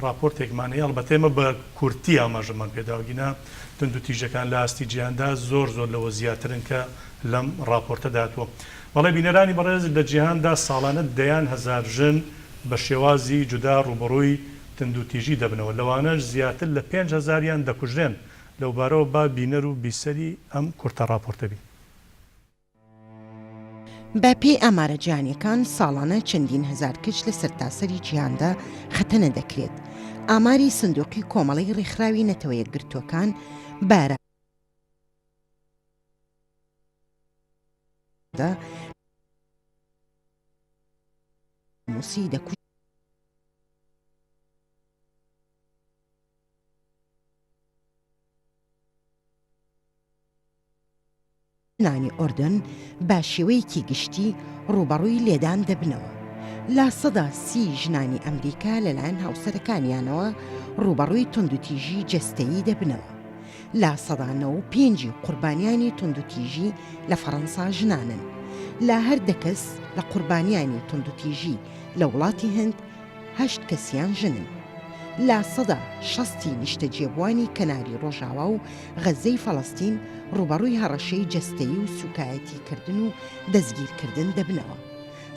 ڕاپۆرتێکمان هەیە ئەڵبەتە ئێمە بە کورتی ئاماژەمان پێداوە گینا توندوتیژەکان لە ئاستی جیهاندا زۆر زۆر لەوە زیاترن کە لەم ڕاپۆرتەدا هاتووە. بەڵێ بینەرانی بەڕێز لە جیهاندا ساڵانە دەیان هەزار ژن بە شێوازی جودا ڕووبەڕووی توندوتیژی دەبنەوە، لەوانەش زیاتر لە پێنج هەزاریان دەکوژرێن، لەوبارەوە با بینەر و بیسەری ئەم کورتە ڕاپۆرتە بین. بە پێی ئامارە جیهانیەکان ساڵانە چەندین هەزار کچ لە سەرتاسەری جیهاندا خەتەنە دەکرێت. ئاماری سندوقی کۆمەڵەی ڕێکخراوی نەتەوە یەکگرتووەکان بە موسی دەکوژ. ژنانی ئوردن بە شێوەیەکی گشتی ڕووبەڕووی لێدان دەبنەوە. 30% ژنانی ئەمریکا لەلایەن هاوسەرەکانیانەوە ڕووبەڕووی توندوتیژی جەستەیی دەبنەوە. 95% ی قوربانیانی توندوتیژی لە فەڕەنسا ژنانن. لە هەر دە کەس لە قوربانیانی توندوتیژی لە وڵاتی هند، هەشت کەسیان ژنن. 60% ی نیشتەجێبووانی کەناری ڕۆژاوا و غەززەی فەڵەستین ڕووبەڕووی هەڕەشەی جەستەیی و سووکایەتیکردن و دەستگیرکردن دەبنەوە.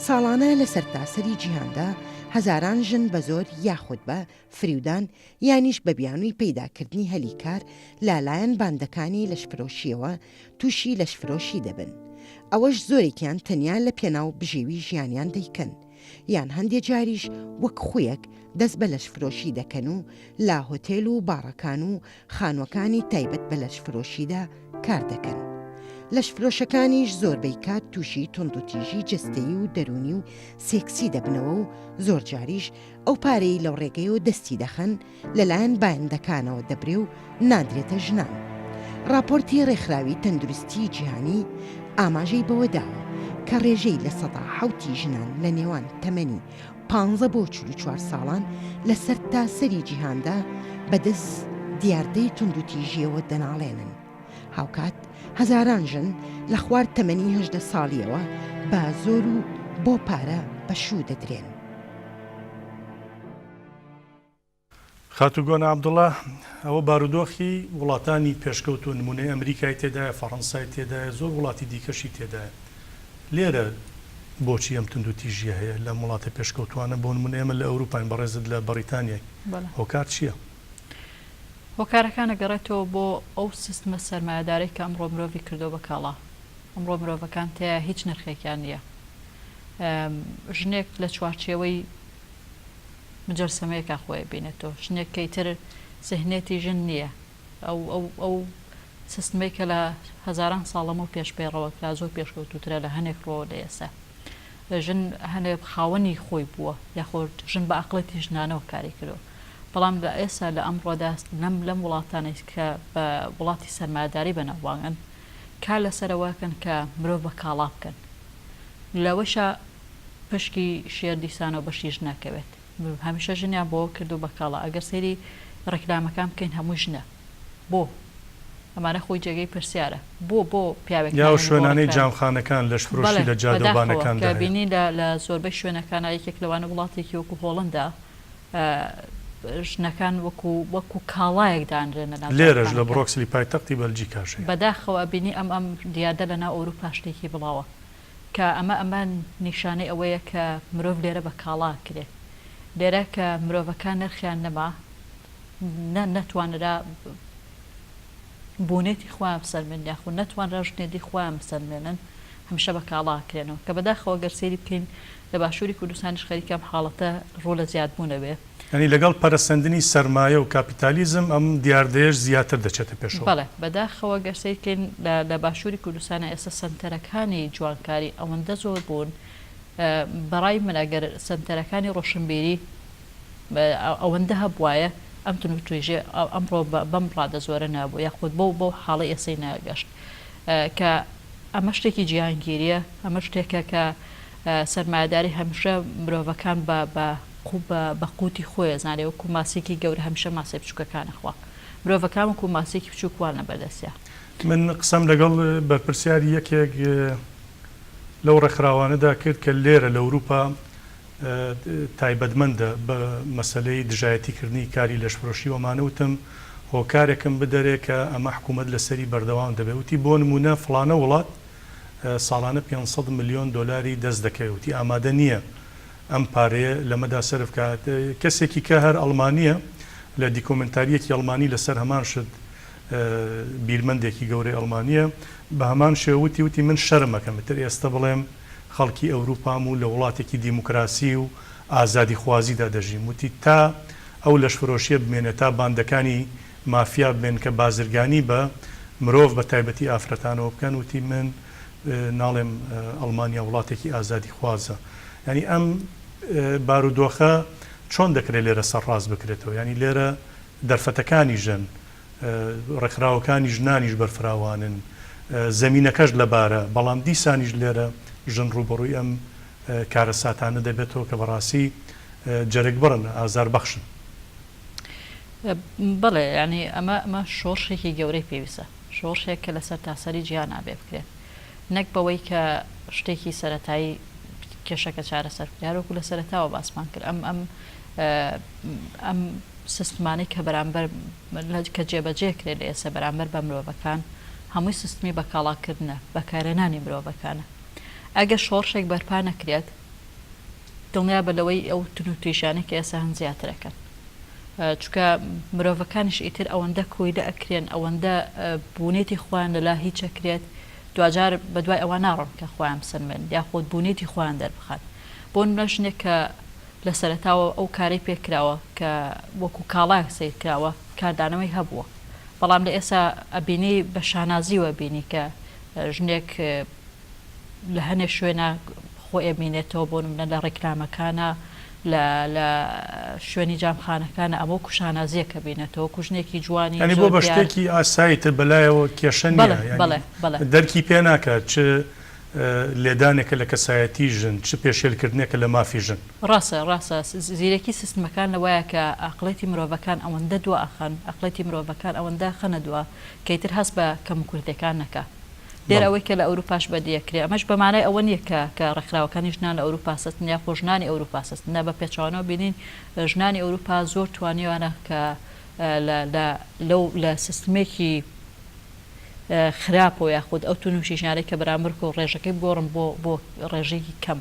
ساڵانە لە سەرتاسەری جیهاندا هەزاران ژن بە زۆر یاخود بە فریودان یانیش بە بیانووی پەیداکردنی هەلی کار لە لایەن باندەکانی لەشفرۆشییەوە تووشی لەشفرۆشی دەبن. ئەوەش زۆرێکیان تەنیا لە پێناو بژێوی ژیانیان دەیکەن. یان هەندێ جاریش وەک خویەک دەست بە لەشفرۆشی دەکەن و لە هۆتێل و باڕەکان و خانوەکانی تایبەت بە لەشفرۆشیدا کار دەکەن. لەشفرۆشەکانیش زۆربەی کات تووشی توندوتیژی جەستەیی و دەروونی و سێکسی دەبنەوە و زۆرجاریش ئەو پارەی لەو ڕێگەیەوە دەستی دەخەن لەلایەن بایندەکانەوە دەبرێ و نادرێتە ژنان. ڕاپۆرتی ڕێکخراوی تەندروستیی جیهانی ئاماژەی بەوە داوە کە ڕێژەی 7% ی ژنان لە نێوان تەمەنی 15 بۆ 44 ساڵان لە سەرتاسەری جیهاندا بەدەست دیاردەی توندوتیژییەوە دەناڵێنن. هاوکات هەزاران ژن لە خوار تەمەنی 18 ساڵییەوە بە زۆر و بۆ پارە بە شوو دەدرێن. خاتوو گۆنا عەبدوڵا، ئەوە بارودۆخی وڵاتانی پێشکەوتوو، نموونەی ئەمریکای تێدایە، فەڕەنسای تێدایە، زۆر وڵاتی دیکەشی تێدایە. لێرە. بۆچی ئەم توندوتیژییە هەیە لەم وڵاتە پێشکەوتووانە، بۆ نموونە ئێمە لە ئەوروپاین بەڕێزت لە بەڕیتانیای، هۆکار چییە؟ هۆکارەکان ئەگەڕێتەوە بۆ ئەو سیستمە سەرمایەدارەی کە ئەمڕۆ مرۆڤی کردووە بە کاڵا، ئەمڕۆ مرۆڤەکان تێیا هیچ نرخێکیان نییە، ژنێک لە چوارچێوەی مجەسەمەیەکا خۆی ئەبینێتەوە، ژنێک کە ئیتر زهنیەتی ژن نییە، ئەو ئەو ئەو سیستمەی کە لە هەزاران ساڵ لەمەو پێش پەیڕەوە کرا زۆر پێشکەوتووترە لە هەنێک ڕووەوە لە ئێستا. ژن هەنێ خاوەنی خۆی بووە یاخۆ ژن بە ئەقڵێتی ژنانەوە کاری کردووە. بەڵام لە ئێستا لە ئەمڕۆدا لەم لەم وڵاتانەی کە بە وڵاتی سەرمایەداری بەناوبانگن کار لەسەر ئەوە ئەکەن کە مرۆڤ بە کاڵا بکەن. لەوەشا پشکی شێر دیسانەوە بەشی ژن ئەکەوێت. هەمیشە ژنیان بۆ کردووە بە کاڵا ئەگەر سەیری ڕیکلامەکان بکەین هەمووی ژنە بۆ؟ ئەمانە خۆی جێگەی پرسیارە بۆ بۆ پیاوێک یا ئەو ناهێنن بۆ شوێنانەی ڕیکلام جامخانەکان لەشفرۆشی بەڵێ لە جادە و بەداخەوە بانەکاندا کە هەیە. بینی لە لە زۆربەی شوێنەکانا یەکێک لەوانە وڵاتێکی وەکو هۆڵندا ژنەکان وەکو وەکو کاڵایەک دانرێن لە ناو لێرەش لە جامخانەکان. بڕۆکسلی پایتەختی بەلجیکاش هەیە. بەداخەوە ئەبینی ئەم ئەم دیاردە لە ناو ئەوروپا شتێکی بڵاوە. کە ئەمە ئەمە نیشانەی ئەوەیە کە مرۆڤ لێرە بە کاڵا ئەکرێ. لێرە کە مرۆڤەکان نرخیان نەما، نە نەتوانرا بوونێتی خۆیان بسەلمێنن یاخود نەتوانرا ژنێتی خۆیان بسەلمێنن، هەمیشە بە کاڵا ئەکرێنەوە. کە بەداخەوە گەر سەیری بکەین لە باشووری کوردستانیش خەریکە ئەم حاڵەتە ڕوو لە زیادبوون ئەبێ. یانی لەگەڵ پەرەسەندنی سەرمایە و کاپیتالیزم ئەم دیاردەیەش زیاتر دەچێتە پێشەوە. بەڵێ، بەداخەوە گەر سەیر کەین لە لە باشووری کوردستانا ئێستا سەنتەرەکانی جوانکاری ئەوەندە زۆر بوون، بەڕای من ئەگەر سەنتەرەکانی ڕۆشنبیری ئەوەندە هەبوایە ئەم توندوتیژیە ئەمڕۆ بەم ڕادە زۆرە نەبوو یاخود بەو بەو حاڵەی ئێستەی نەگەشت کە ئەمە شتێکی جیهانگیریە ئەمە شتێکە کە سەرمایەداری هەمیشە مرۆڤەکان بە بە بە قوتی خۆی ئەزانێ وەکو ماسیکی گەورە هەمیشە ماسیە بچوکەکان ئەخوا مرۆڤەکان وەکو ماسیکی بچوک وان لەبەر دەستیا. من قسەم لەگەڵ بەرپرسیاری یەکێک لەو ڕێکخراوانەدا کرد کە لێرە لە ئەوروپا تایبەتمەندە بە مەسەلەی دژایەتی کردنی کاری لەشفرۆشی و ئەمانە وتم هۆکارێکم بدەرێ کە ئەمە حکوومەت لەسەری بەردەوام دەبێ وتی بۆ نموونە فڵانە وڵات ساڵانە 500 ملیۆن دۆلاری دەست دەکەوێ وتی ئامادە نییە ئەم پارەیە لەمەدا سەرف کات. کەسێکی کە هەر ئەڵمانییە لە دیکۆمێنتارییەکی ئەڵمانی لەسەر هەمان شت بیرمەندێکی گەورەی ئەڵمانییە بە هەمان شێوە وتی وتی من شەرم ئەکەم ئیتر ئێستە بڵێم خەڵکی ئەوروپام و لە وڵاتێکی دیموکراسی و ئازادیخوازیدا دەژیم وتی تا ئەو لەشفرۆشییە بمێنێ تا باندەکانی مافیا بمێن کە بازرگانی بە مرۆڤ بە تایبەتی ئافرەتانەوە بکەن وتی من ناڵێم ئەڵمانیا وڵاتێکی ئازادیخوازە یانی ئەم بارودۆخە چۆن دەکرێت لێرە سەرڕاست بکرێتەوە یانی لێرە دەرفەتەکانی ژن ڕێکخراوەکانی ژنانیش بەرفراوانن زەمینەکەش لەبارە بەڵام دیسانیش لێرە ژن ڕووبەڕووی ئەم کارەساتانە دەبێتەوە کە بەڕاستی جەرگبڕن ئازاربەخشن. بەڵێ یانی ئەمە ئەمە شۆڕشێکی گەورەی پێویستە شۆڕشێک کە لە سەرتاسەری جیهانا بێ بکرێت نەک بەوەی کە شتێکی سەرەتایی کێشەکە چارەسەر بکرێت هەروەکو لە سەرەتاوە باسمان کرد ئەم ئەم ئەم سیستمانەی کە بەرامبەر کە جێبەجێ کرێت لە ئێستا بەرامبەر بە مرۆڤەکان هەمووی سیستمی بەکاڵاکردنە بەکارهێنانی مرۆڤەکانە ئەگەر شۆڕشێک بەرپا نەکرێت دڵنیابە لەوەی ئەو توندوتیژیانەی کە ئێستا هەن زیاتر ئەکەن چونکە مرۆڤەکانیش ئیتر ئەوەندە کۆیلە ئەکرێن ئەوەندە بوونێتی خۆیان لەلا هیچ ئەکرێت دواجار بەدوای ئەوە ناڕۆن کە خۆیان بسەلمێنن یاخود بوونێتی خۆیان دەربخەن بۆ نمونە ژنێک کە لە سەرەتاوە ئەو کارەی پێکراوە کە وەکو کاڵایەک سەیر کراوە کاردانەوەی هەبووە بەڵام لە ئێستا ئەبینی بە شانازیوە بینی کە ژنێک لە هەنێ شوێنا خۆی ئەبینێتەوە بۆ نمونە لە ڕیکلامەکانا لە لە شوێنی جامخانەکانا ئەمە وەکو شانازیەک ئەبینێتەوە وەکو ژنێکی جوانی یانی بۆ زۆر بە دیار شتێکی ئاسایی تر بەلایەوە کێشە نییە بەڵێ یانی بەڵێ بەڵێ. دەرکی پێ ناکات چ لێدانێکە لە کەسایەتی ژن چ پێشێلکردنێکە لە مافی ژن. ڕاستە ڕاستە زیرەکی سیستمەکان لەوەیە کە ئەقڵێتی مرۆڤەکان ئەوەندە دوا ئەخەن ئەقڵێتی مرۆڤەکان ئەوەندە ئەخەنە دوا کە ئیتر هەست بە کەموکورتیەکان نەکا لێرە بەڵێ. ئەوەی کە لە ئەوروپاش بەدی ئەکرێ ئەمەش بە مانای ئەوە نییە کە کە ڕێکخراوەکانی ژنان لە ئەوروپا سستن یاخۆ ژنانی ئەوروپا سستن نا بە پێچەوانەوە بینین ژنانی ئەوروپا زۆر توانیویانە کە لە لە لەو لە سیستمێکی. خراپەوە یاخود ئەو توندوتیژیانەی کە بەرامبەر کۆ ڕێژەکەی بگۆڕن بۆ بۆ ڕێژەیەکی کەم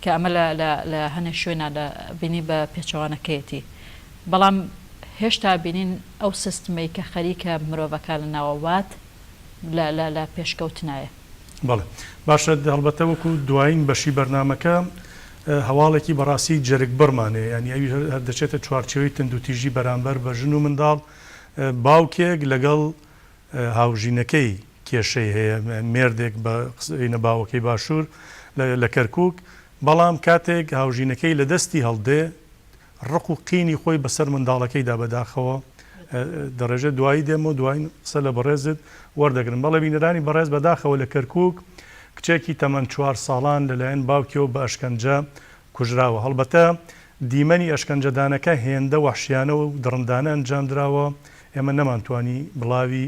کە ئەمە لە لە لە هەنێ شوێنا لە بینی بە پێچەوانەکەیەتی بەڵام هێشتا بینین ئەو سیستمەی کە خەریکە مرۆڤەکان لە ناوەوات لە لە لە پێشکەوتنایە. بەڵێ باشە هەڵبەتە وەکو دوایین بەشی بەرنامەکە هەواڵێکی بەڕاستی جەرگبڕمان هەیە یانی ئەویش هەر دەچێتە چوارچێوەی توندوتیژی بەرامبەر بە ژن و منداڵ باوکێک لەگەڵ هاوژینەکەی کێشەی هەیە مێردێک بە قسەی باوەکەی باشوور لە کەرکوک بەڵام کاتێک هاوژینەکەی لە دەستی هەڵدێ ڕق و قینی خۆی بەسەر منداڵەکەیدا بەداخەوە دەڕێژێت دوایی دێمەوە دوایین قسە لە بەڕێزت وەردەگرم بەڵێ بینەرانی بەڕێز بەداخەوە لە کەرکوک کچێکی تەمەن چوار ساڵان لەلایەن باوکیەوە بە ئەشکەنجە کوژراوە هەڵبەتە دیمەنی ئەشکەنجەدانەکە هێندە وەحشیانە و دڕندانە ئەنجامدراوە ئێمە نەمانتوانی بڵاوی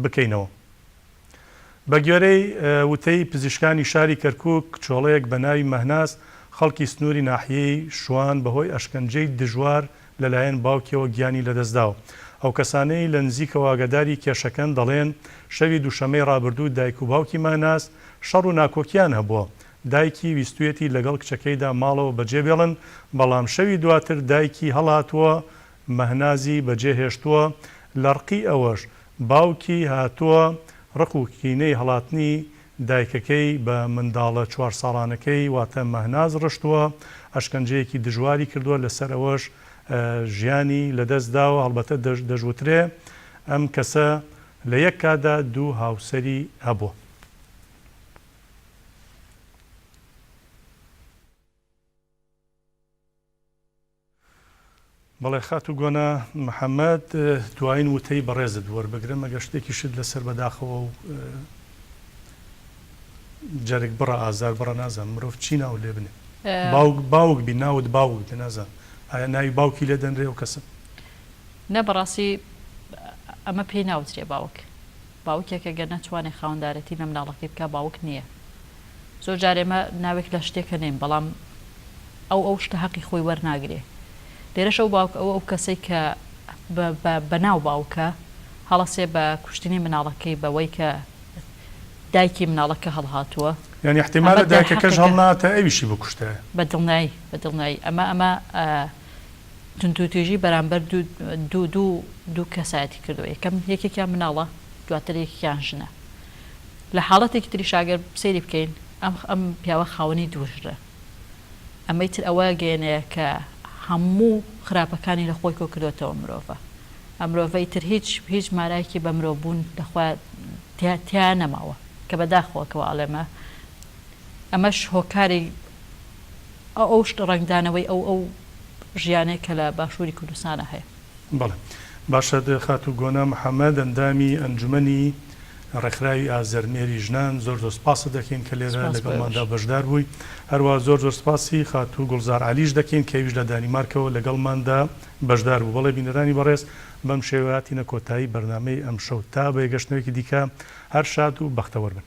بکەینەوە. بەگوێرەی وتەی پزیشکانی شاری کەرکوک، کچۆڵەیەک بەناوی مەهناز خەڵکی سنووری ناحیەی شوان بەهۆی ئەشکەنجەی دژوار لەلایەن باوکیەوە گیانی لەدەستداوە. ئەو کەسانەی لە نزیکەوە ئاگاداری کێشەکەن دەڵێن، شەوی دووشەممەی رابردوو دایک و باوکی مەهناز شەڕ و ناکۆکییان هەبووە، دایکی ویستویەتی لەگەڵ کچەکەیدا ماڵەوە بەجێبێڵن، بەڵام شەوی دواتر دایکی هەڵهاتووە مەهنازی بەجێهێشتووە، لەڕقی ئەوەش باوکی هاتووە ڕق و کینەی هەڵاتنی دایکەکەی بە منداڵە چوار ساڵانەکەی واتە مەهناز ڕشتووە، ئەشکەنجەیەکی دژواری کردووە لەسەر ئەوەش ژیانی لەدەست داوە، هەڵبەتە دەشوترێ ئەم کەسە لە یەک کاتدا دوو هاوسەری هەبووە. بەڵێ خاتوو گۆنا محەمەد، دوایین وتەی بەڕێزت وەربگرم، ئەگەر شتێکیشت لەسەر بەداخەوە و جەرگ بڕە ئازار بڕە نازانم مرۆڤ چی ناو لێ بنێ باوک باوک بی ناوت باوک بێ نازانم ئایا ناوی باوکی لێ دەنرێ ئەو کەسە؟ نا بەڕاستی ئەمە پێی ناوترێ باوک باوکێک ئەگەر نەتوانێ خاوەندارێتی لە مناڵەکەی بکا باوک نییە زۆر جار ئێمە ناوێک لە شتێک ئەنێین بەڵام ئەو ئەو شتە هەقی خۆی وەرناگرێ لێرەش ئەو باوک ئەو ئەو کەسەی کە بە بە بەناو باوکە هەڵەسێ بە کوشتنی مناڵەکەی بەوەی کە دایکی مناڵەکە هەڵهاتووە یانی ئەمە ئیحتیمالە دایکەکەش دەرحەقێکە هەڵناتە ئەویشی بکوشتایە. بە دڵنیایی بە دڵنیایی ئەمە ئەمە توندوتیژی بەرامبەر دوو دوو دوو دوو کەسایەتی کردووە یەکەم یەکێکیان مناڵە دواتر یەکێکیان ژنە لە حاڵەتێکی تریشا گەر سەیری بکەین ئەم ئەم پیاوە خاوەنی دوو ژنە ئەمەی تر ئەوە گەیەنەیە کە هەموو خراپەکانی لە خۆی کۆ کردۆتەوە مرۆڤە ئەم مرۆڤە ئیتر هیچ هیچ مانایەکی بە مرۆڤ بوون لە خۆیا تیا تیا نەماوە کە بەداخەوە کەوا ئەڵێمە ئەمەش هۆکاری ئەو ئەو شتە ڕەنگدانەوەی ئەو ئەو ژیانەیە کە لە باشووری کوردستانا هەیە. بەڵێ باشە خاتوو گۆنا محەمەد ئەندامی ئەنجومەنی ڕێکخراوی ئازەرمێری ژنان زۆر زۆر سپاست دەکەین کە لێرە سپاس بۆ لەگەڵماندا ئێوەش. بەشدار بووی هەروەها زۆر زۆر سپاسی خاتوو گوڵزار عەلیش دەکەین کە ئەویش لە دانیمارکەوە لەگەڵماندا بەشدار بوو بەڵێ بینەرانی بەڕێز بەم شێوەیە هاتینە کۆتایی بەرنامەی ئەمشەو تا بەیەگەشتنەوەیەکی دیکە هەر شاد و بەختەوەر بن.